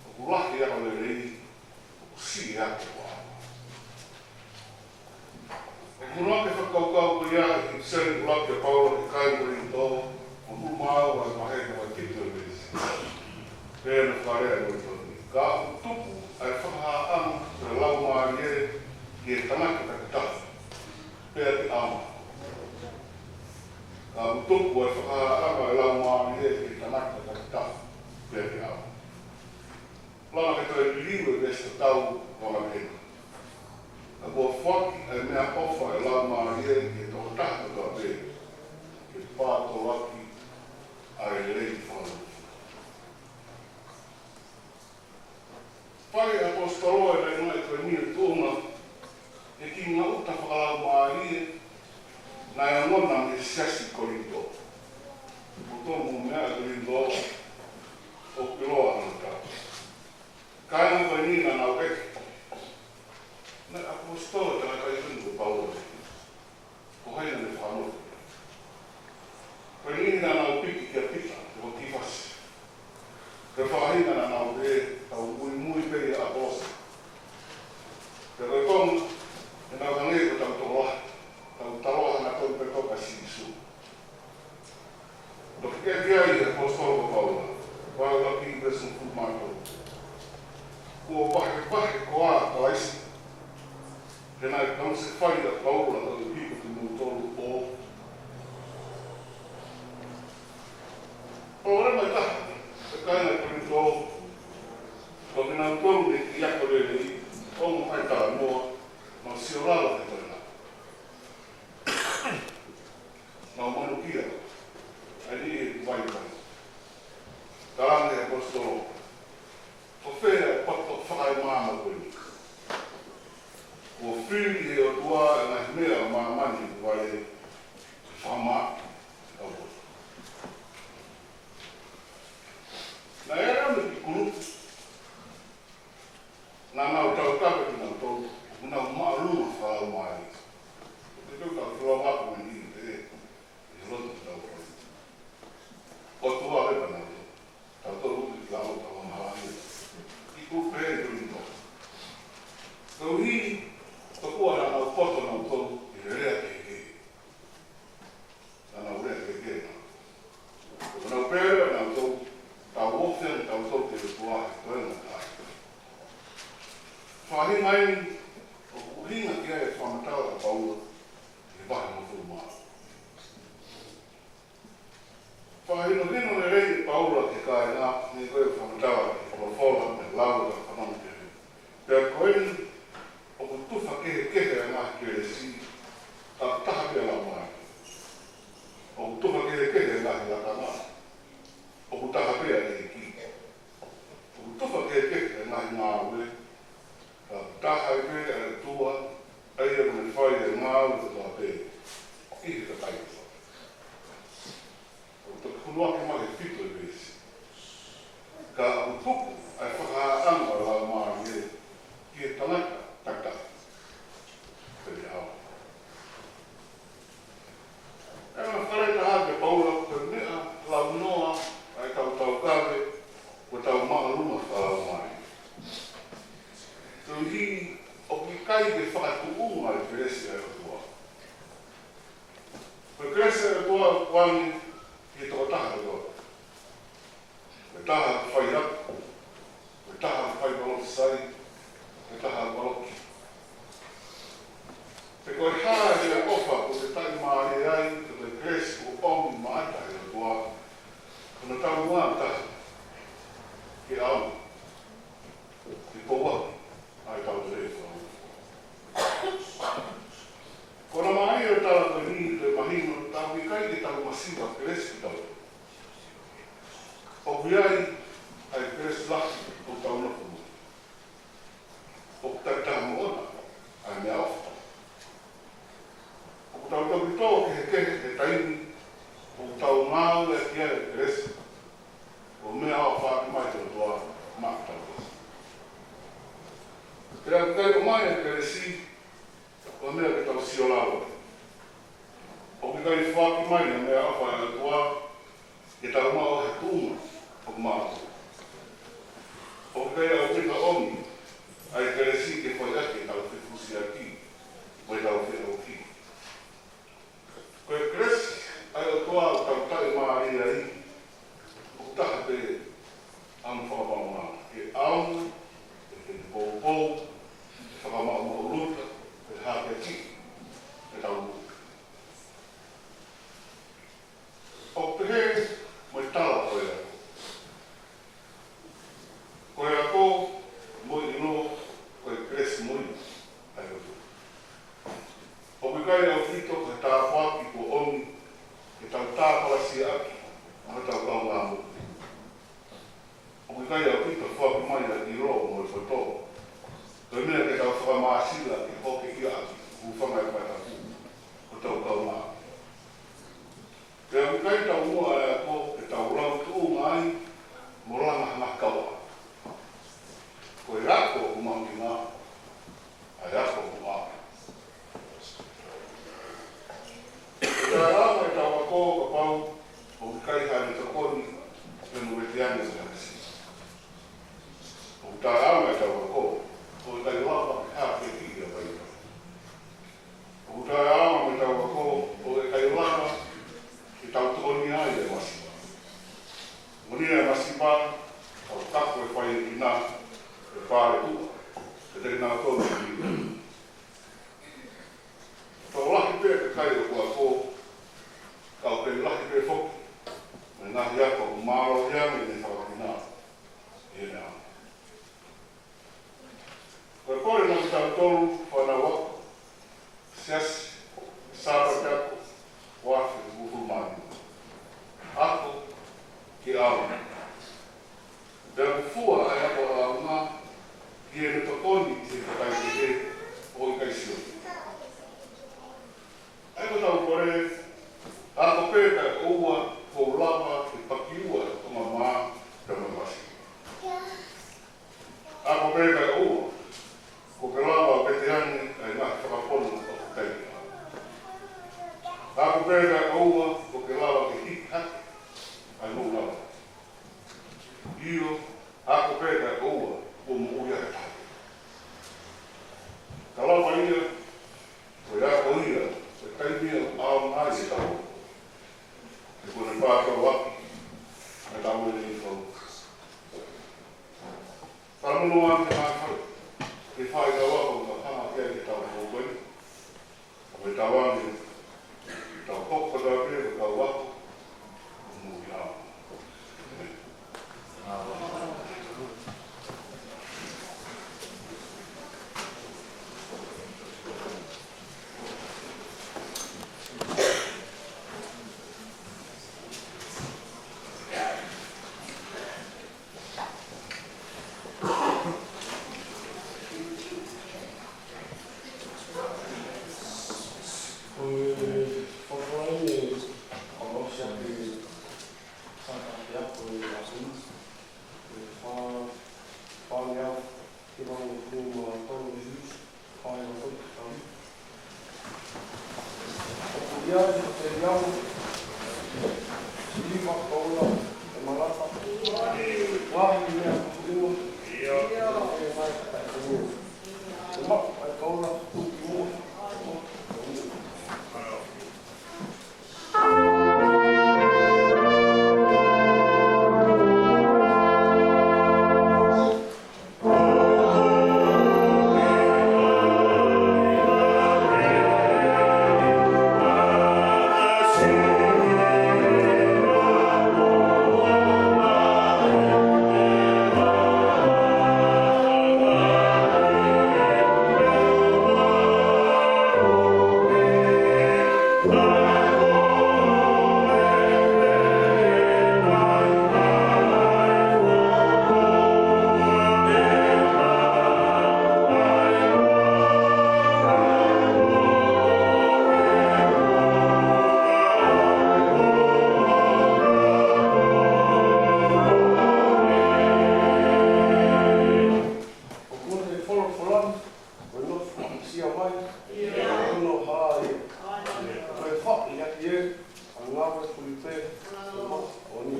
ʻoku lahi e ako lelei, ʻoku siʻi e ako ʻaonga. ʻOku muimui ki he fakakaukau ko ia ʻi he ʻipiseli ʻuluaki ʻa Paula ki he kakai Kolinitō, ʻo muimui ʻa e vahe ʻe vahe ki he veesi. Pea naʻe fakalea ʻe Paula: Ka ʻoku tupu ʻa e fakahāʻanga ʻo e Laumālie ki he tangata takitaha, pea ke ʻaonga. Ka ʻoku tupu ʻa e fakahāʻanga ʻo e Laumālie ki he tangata takitaha, pea ke ʻaonga. Lava ke toe liliu e veesi tatau ʻo e ʻaho ni. Ka kuo foaki ʻa e meʻaʻofa ʻo e Laumālie ki he tokotaha kotoa pē, ke pātoloaki ʻa e lelei fakalūkufua. Fai ʻe he ʻaposetolo e laine ko eni ʻo tuʻunga he kiʻi ngaʻuta fakalaumālie naʻe ongona mei he siasi Kolinitō. Ko e toʻu meʻa ʻa Kolinitō ʻoku ʻiloa ʻa e tau. Kāinga ko eni naʻa nau ʻeke, naʻe ʻaposetolo ʻa e tangata ko eni ko Paula, ko hai naʻa ne fakanofo? Ko eni naʻa nau piki kia Pita, ko Kifasi. Ko e faʻahinga naʻa nau pehē, tau muimui pē ʻia ʻApolosa. Pea ko e konga, ʻenau hangē ko ʻetau tokolahi, tau taloha naʻa tau pē ko ka Sīsū. Toki ʻeke ai ʻe he ʻaposetolo ko Paula, vahe ʻuluaki veesi hongofulu mā tolu: Kuo vahevahe koā ʻa Kalaisi? He naʻe kamata fai ʻa Paula koeʻuhi ko kimoutolu ʻo. Palopalema ʻe taha ʻa e kāinga Kolinitō, ko kinautolu ne kiʻi ako lelei, ʻo mo ʻai talanoa, nau sio lalo he koena. Nau manukia ai ʻi he vaivai. Talaange ʻe he ʻaposetolo, ko fē ʻa e poto fakaemāmani ko eni? Kuo fili ʻe he ʻOtua ʻa e ngaahi meʻa ʻo māmani ʻoku vale ke fakamaʻa ʻa e poto. Naʻe ʻi ai e kiʻi kulupu naʻa nau tautapa kinautolu, ʻoku nau māʻolunga fakalaumālie. Ko e tau tau tolonga ko eni ʻi he, ʻi he lotu tau tau. ʻOtua lepa nau tau. Faʻahinga eni ʻoku ʻuhinga ki ai e fakamatala ʻa Paula ʻi he vahe hongofulu mā ua. Fakahinohino lelei ʻe Paula ki he kāinga, hangē ko e fakamatala ʻi he folofola mo e lau ʻa e fānau kehe. Pea ko eni, ʻoku tufa kehekehe ʻa e ngaahi kelesi, ka ʻoku taha pē ʻa e Laumālie. ʻOku tufa kehekehe ʻa e ngaahi lakanga, ʻoku taha pē ʻa e ʻEiki. ʻOku tufa kehekehe ʻa e ngaahi ngāue, ka ʻoku taha pē ʻa e ʻOtua, ʻa ia ʻoku ne fai ʻa e ngāue kotoa pē ʻi he kakai kotoa. ʻOku toki huluaki mai he fitu ʻo e veesi. Ka ʻoku tuku ʻa e fakahāʻanga ʻo e Laumālie ki he tangata takitaha. Pea ʻoku ʻi ai e fale taha ʻa Paula, ko e meʻa launoa ʻa e tau taukave, ko e tau māʻolunga fakalaumālie. Koeʻuhi ʻoku ʻikai ke fakatuʻunga e kelesi ʻa e ʻOtua. Ko e kelesi ʻa e ʻOtua ʻoku ʻoange ki he tokotaha kotoa. Ko e taha ʻoku fai atu, ko e taha ʻoku fai valoki sai, ko e taha ʻoku valoki. Pe ko e hā e ʻofa ʻoku te taʻimālie ai, ko e kelesi ʻoku ʻomi maʻatautolu ʻe he ʻOtua, ko hono taumuʻa taha ke ʻaonga, ke pouaki ʻa e tau lelei fau. Ko hono ʻomai ʻo e tala ko eni ke mahino ʻoku ʻikai ke tau masiva kelesi kitautolu. ʻOku ʻi ai ʻa e kelesi lahi ʻoku tau nofo mo ia. ʻOku takitaha moʻona ʻa e meʻaʻofa. ʻOku tau toki tō kehekehe he taimi ʻoku tau ngāueʻaki ai e kelesi, ko e meʻaʻofa ʻoku ʻomai ʻe he ʻOtua maʻatautolu. Pea ʻoku ʻikai ʻomai ʻa e kelesi ko e meʻa ke tau sio lalo. ʻOku ʻikai foaki mai ʻa e meʻaʻofa ʻa e ʻOtua ke tau maʻu ha tuʻunga ʻoku māʻolunga. ʻOku ʻikai ʻaupito ʻomi ʻa e kelesi ke fai ʻaki ʻetau fefusiaki mo ʻetau feʻauki. Ko e kelesi ʻa e ʻOtua ʻoku tau taʻimālie ai, ʻoku taha pē ʻa hono fakamaʻunga, ke ʻaonga, ke poupou, ke fakamaʻumaʻuluta, ke hākeakiʻi ʻetau moʻui. ʻOku pehē mo e tala ko ia. Ko e ako mo e ʻilo, ko e kelesi moʻui ʻa e ʻOtua. ʻOku ʻikai ʻaupito ko e tāpuaki kuo ʻomi ke tau tāpalasia ʻaki ʻa hotau kaungāmoʻui. ʻOku ʻikai ʻaupito foaki mai ʻa e ʻilo mo e poto ko e meʻa ke tau fakamāsila ke hokeʻia ʻaki, hūfanga he fakatapu, hotau kaungāmoʻui. Pea ʻoku ʻikai taumuʻa ʻa e ako ke tau lau tuʻunga ai mo langa ha ngaahi kauʻanga. Ko e ako ʻoku mahuʻinga, ʻa e ako ʻoku ʻā. ʻOku taʻeʻaonga ʻetau ako kapau ʻoku ʻikai haʻane tokoni ki hono vete ange ʻo e masiva. ʻOku taʻeʻaonga ʻetau ako ʻo ʻikai lava ke hākeakiʻi ʻa e vaivai. ʻOku taʻeʻaonga mo ʻetau ako ʻo ʻikai lava ke tau tokonia ai e masiva. Moʻoni e masiva, ʻoku kapu e fai ʻe kinautolu, e pale tuʻa, ʻe kinautolu. Tokolahi pē e kakai ʻoku ako, ka ʻoku lahi pē foki mo e ngaahi ako ʻoku mālohi ange ʻene fakakina ʻi heʻene ako. Ko e kole naʻa kitautolu fānau ako Siasi Sāpate Ako ua afe uofulu mā nima. Ako ke ʻaonga. Pea ʻoku fua ʻa e ako ʻaonga ki heʻene tokoni ki he kakai kehe ʻoku ʻikai sio. ʻA ia ko ʻetau kole, ako pē kae ʻoua kuo lava ke pakiua e konga mā pea mo e masiva. Ako pē kae ʻoua kuo ke lava ʻo vete ange ʻa e ngaahi fakapono ʻoku ʻikai ke ʻaonga. Ako pē kae ʻoua kuo ke lava ke hiki hake ʻa e moʻunga lava. ʻIo, ako pē kae ʻoua kuo moʻui ʻa e taha. Ka lava ia, ko e ako ia, ko e taimi ia ʻoku ʻaonga ai ʻetau ako. He kuo ne pātō ʻaki ʻa e tau ʻene i kau. Ka mono ʻa e hākau, ke fai Tauange, tau hoko atu pē, tau ako, mo ia. Ko e fakafofonga ʻo e ʻaho ni, ko e Sāpate ʻaho ko e ʻaho ni, ko e fa-, fāngeau, ki he ʻaho ni, ko e ʻaho ni, ko e ʻaho ni. ʻOku ʻi ai e fefeʻiau, siliva, koula, ʻemalata, ngaahi meʻa kuo ʻosi. ʻIo. ʻE mai ka taʻe kemua. ʻE maʻu ʻa e koula, kuo ʻosi. ʻOku ne folofola, ko e nofo ʻi he siʻi vai, ʻio, ko hono hā ia. Ko e faʻu ia ki he ʻa e ngāue fulipē, ko e moʻoni.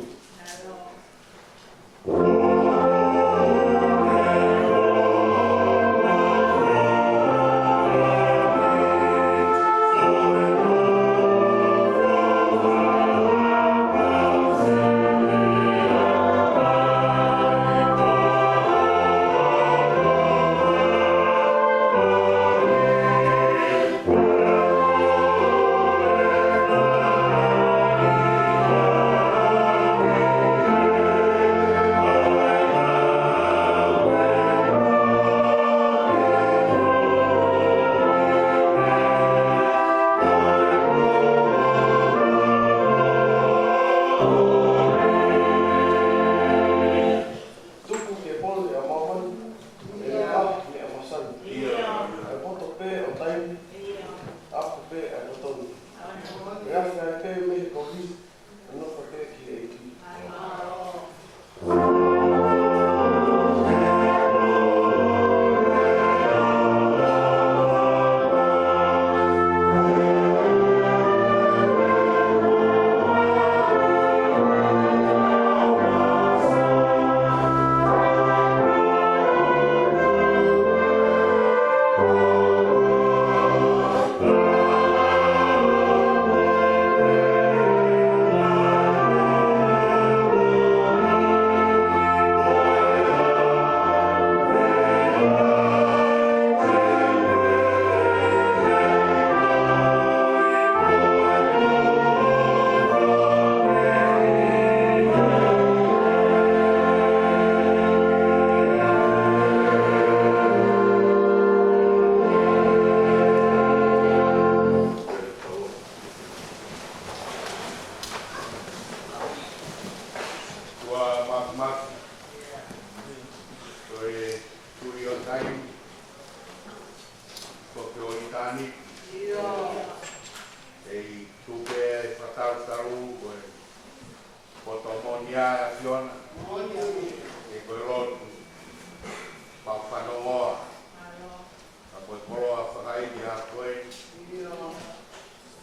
Tuku ke pole ʻa māmani, ʻe lahi ʻa e masani. ʻIo. ʻA e poto pē ʻo taimi, ako pē ʻa e totonu. ʻE afe ai pē mei he kovi, ʻe nofo pē ki he ʻEiki. Ua mafimafi. Ko e tui ʻo taimi, ko e ʻitāniti. ʻIo. ʻEi tuku e fakatautalu, ko e poto moʻoni ʻa e ʻAfiona. Moʻoni. ʻE ko e lotu, pau fanongoa. Ka ko e koloa fakaʻeiki ʻa koe. ʻIo.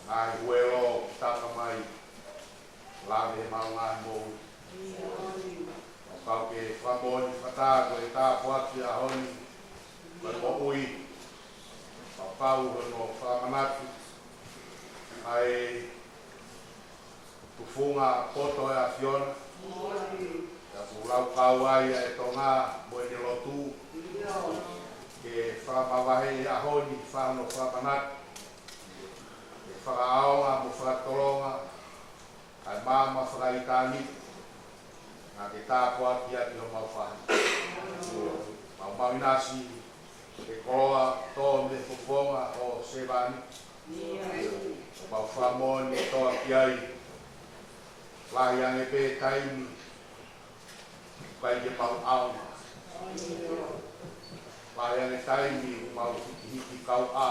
Ngaahi huelo, taka mai. Lave he maʻu ngaahi moʻui. ʻIo. Pau ke fakamoʻoni fakataha ko e tāpuaki ʻaho ni. Ko e moʻui. Pau hono fakamanatu ʻa e tufunga poto ʻo e ʻAfiona. ʻIo. Pea kuo laukau ai ʻa e Tonga mo ʻene lotu. ʻIo. Ke fakamavahe ʻi he ʻaho ni, fai hono fakamanatu. fakaʻaonga mo fakatolonga ʻa e maama fakaʻitāniti, naʻa ke tāpuakiʻaki homau faʻahinga. Mau māʻoniʻoni ʻi he koloa tō mei he fofonga ʻo e sevāniti. Mau fakamoʻoni kotoa ki ai, lahi ange pē taimi ʻoku ʻikai ke mau ʻaonga. Lahi ange taimi ʻoku mau hikihiki kauʻā.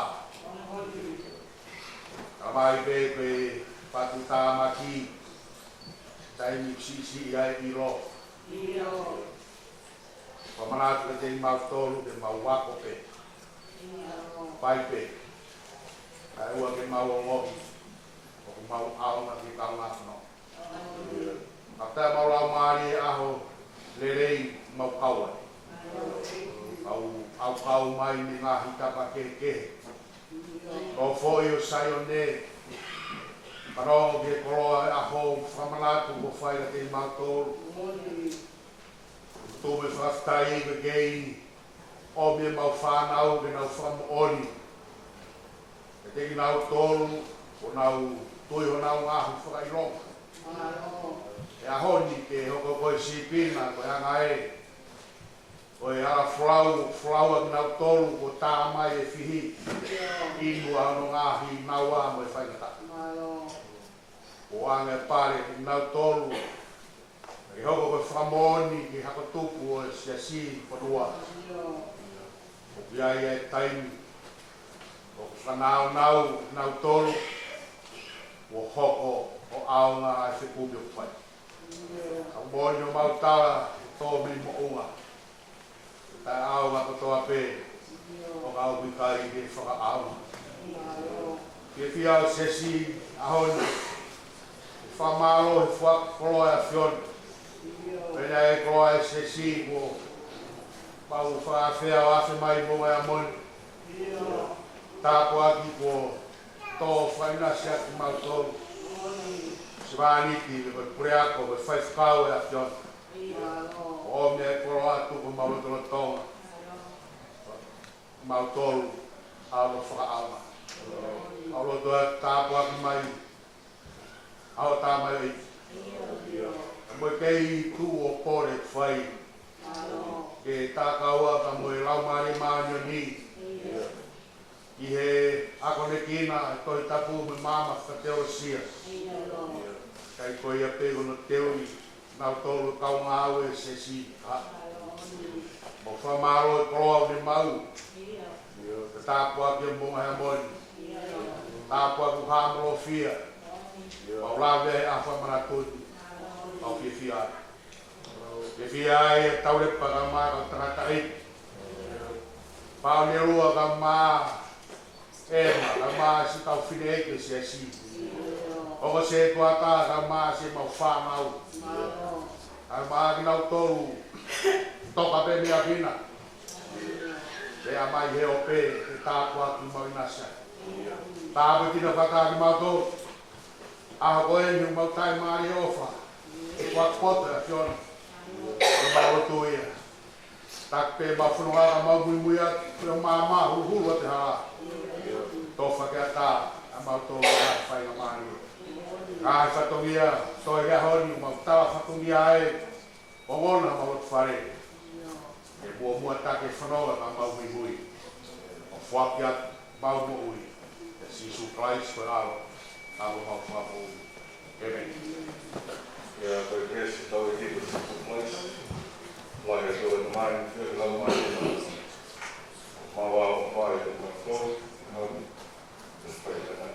Ka mai pē ko e fatu tāmaki, taimi siʻisiʻi ai ʻilo. Fakamanatu kiate kimautolu ke mau ako pē. Fai pē. Kae ʻoua ke mau ongoʻi ʻoku mau ʻaonga ki he kaungāfononga. Ka tae mau laumālie ʻaho lelei mau kau ai. Mau ʻaukau mai mei he ngaahi tapa kehekehe. Ko e foʻi ʻo Saione, fanongo ki he koloa ʻo e ʻaho, fakamanatu kuo fai kiate kimautolu. Tuku mo e fakafetaʻi ke kei ʻomi ʻemau fānau ke nau fakamoʻoni kiate kinautolu ʻoku nau tui honau ngaahi fakaʻilonga. ʻI he ʻaho ni ke hoko ko e sīpinga, ko e anga ē ʻo e ala folau, folau ʻa kinautolu kuo tā mai e fihi. Inu ʻa hono ngaahi naua mo e faingataʻa. ʻO anga e pale kinautolu ke hoko ko e fakamoʻoni ki he hako tupu ʻo e siasi fonua. ʻOku ʻi ai e taimi ʻoku fanongonongo kinautolu kuo hoko ʻo ʻaonga ʻa e fekumi ʻoku fai. Ka moʻoni ʻoku mau tala ʻoku tō mei moʻunga. Taʻeʻaonga kotoa pē ʻoku ʻikai ke fakaʻaonga. Fiefia ʻa e siasi ʻaho ni. Fakamālō he foaki koloa ʻa e ʻAfiona. Pea ʻi he koloa ʻa e siasi kuo mau fakaafeʻi ʻo afe mai mo e ʻaho ni. Tāpuaki kuo tō fakaʻinasi ʻaki kimautolu. Sevāniti, ko e puleako, ko e faifekau ʻa e ʻAfiona. ʻO ʻomi e koloa atu ki homau lotolotonga. Mautolu, ʻa e fakaʻaonga. ʻA e loto ʻa e tāpuaki mai. ʻA e tā mai ʻEiki. Mo e kei tuʻu ʻo pole fai. Ke tā kau ai pea mo e Laumālie Māʻoniʻoni. ʻI he akonekina ʻa e Tohi Tapu mo e maama fakateolosia. ʻIkai ko ia pē ko hono teuteu kinautolu kau ngāue ʻa e siasi. Ka mau fakamālō he koloa ʻoku ne maʻu. Ke tāpuaki ʻa e moʻunga he ʻaho ni. Tāpuaki ʻa e hāmolofia. Mau lave he ʻaho fakamanatu ni. Mau fiefia. Fiefia ai ʻa e taulepa kae ʻumaʻā ʻa e kau tangataʻeiki. Pau ne lua kae ʻumaʻā ʻEma, kae ʻumaʻā siʻi kau fineʻeiki ʻo e siasi. Ongo sētuata kae ʻumaʻā siʻemau fānau. Kae ʻumaʻā kinautolu. Toka pē mei ʻapi na. Pea mai he ope, ke tāpuaki mau ʻinasi ai. Tāpuekina fakataha kimautolu. ʻAho ko eni ʻoku mau taʻimālie ʻofa. Kuo poto ʻa e ʻAfiona. Ko e mau lotu ia. Taki pē ʻemau fononga ka mau muimui atu, ko e maama huluhulu ʻa e hala. Tofa ke ʻatā, ʻa mautolu ʻa e faingamālie. Ngaahi fatongia, toe he ʻaho ni, mau tala fatongia ai, ongona mau atu fale. ʻE muʻomuʻa taki e fononga ka mau muimui. ʻO foaki atu ʻemau moʻui. ʻIa Sīsū Kalaisi ko e ʻAlo, ʻa homau Fakamoʻui. ʻĒmeni. ʻIa, ko e kelesi ʻa hotau ʻEiki ko Sīsū Kalaisi, lahi ʻa e ʻOtua ko e Tamai, feohi ʻa e Laumālie Māʻoniʻoni, ʻo mau ʻofa ʻiate kimoutolu, ʻi he ʻaho ni, ʻo fai ʻa e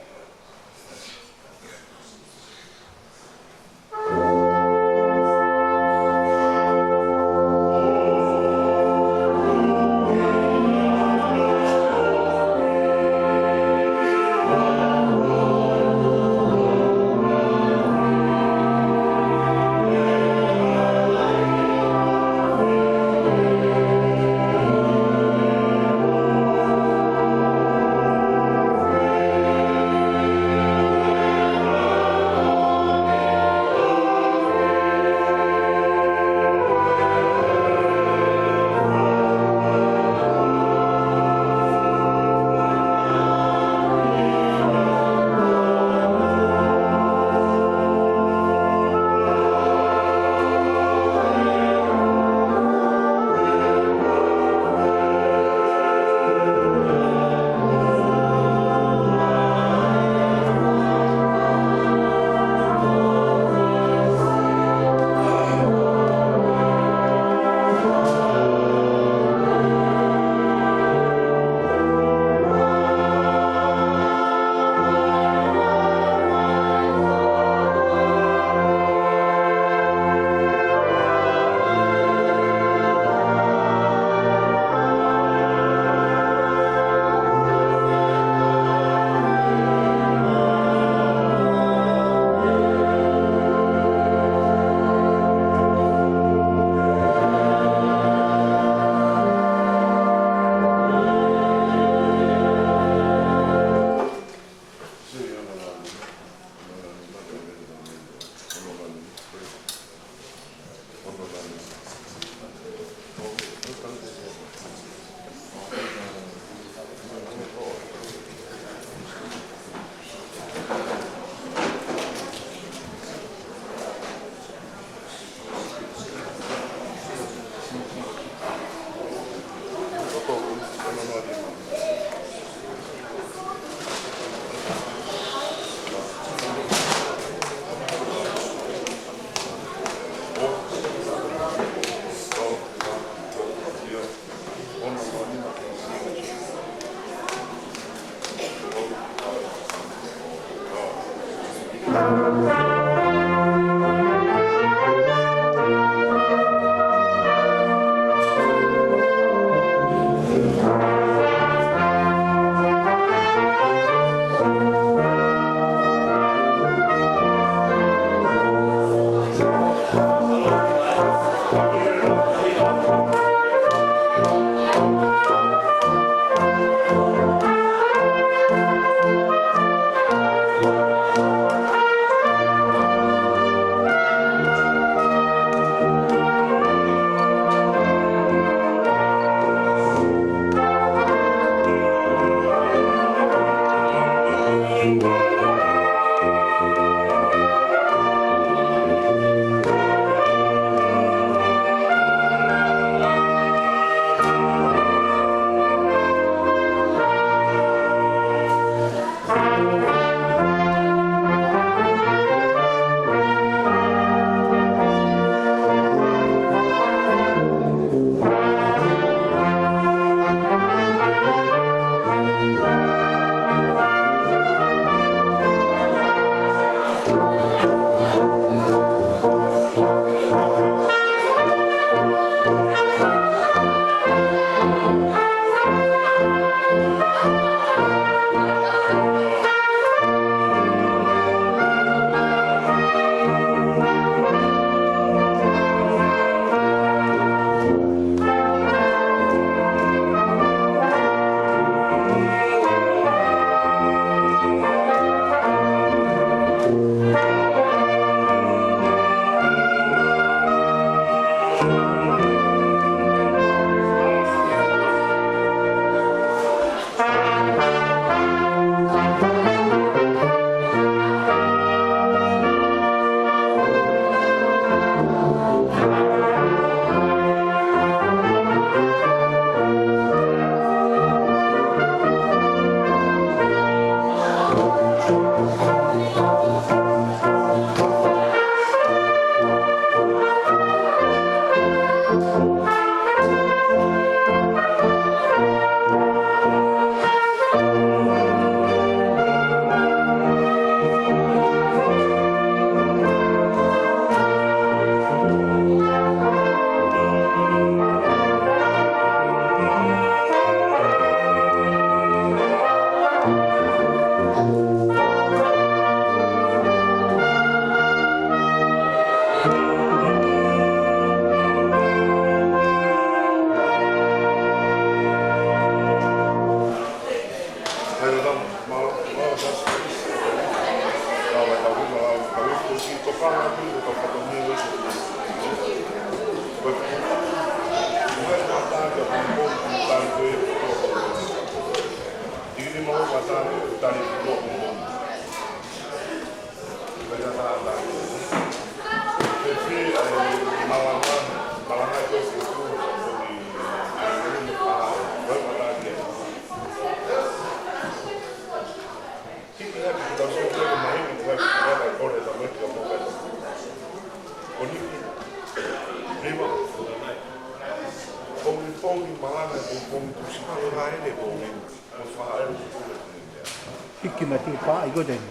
Hiki mati pa i ko teni.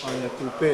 Ai, a tupe.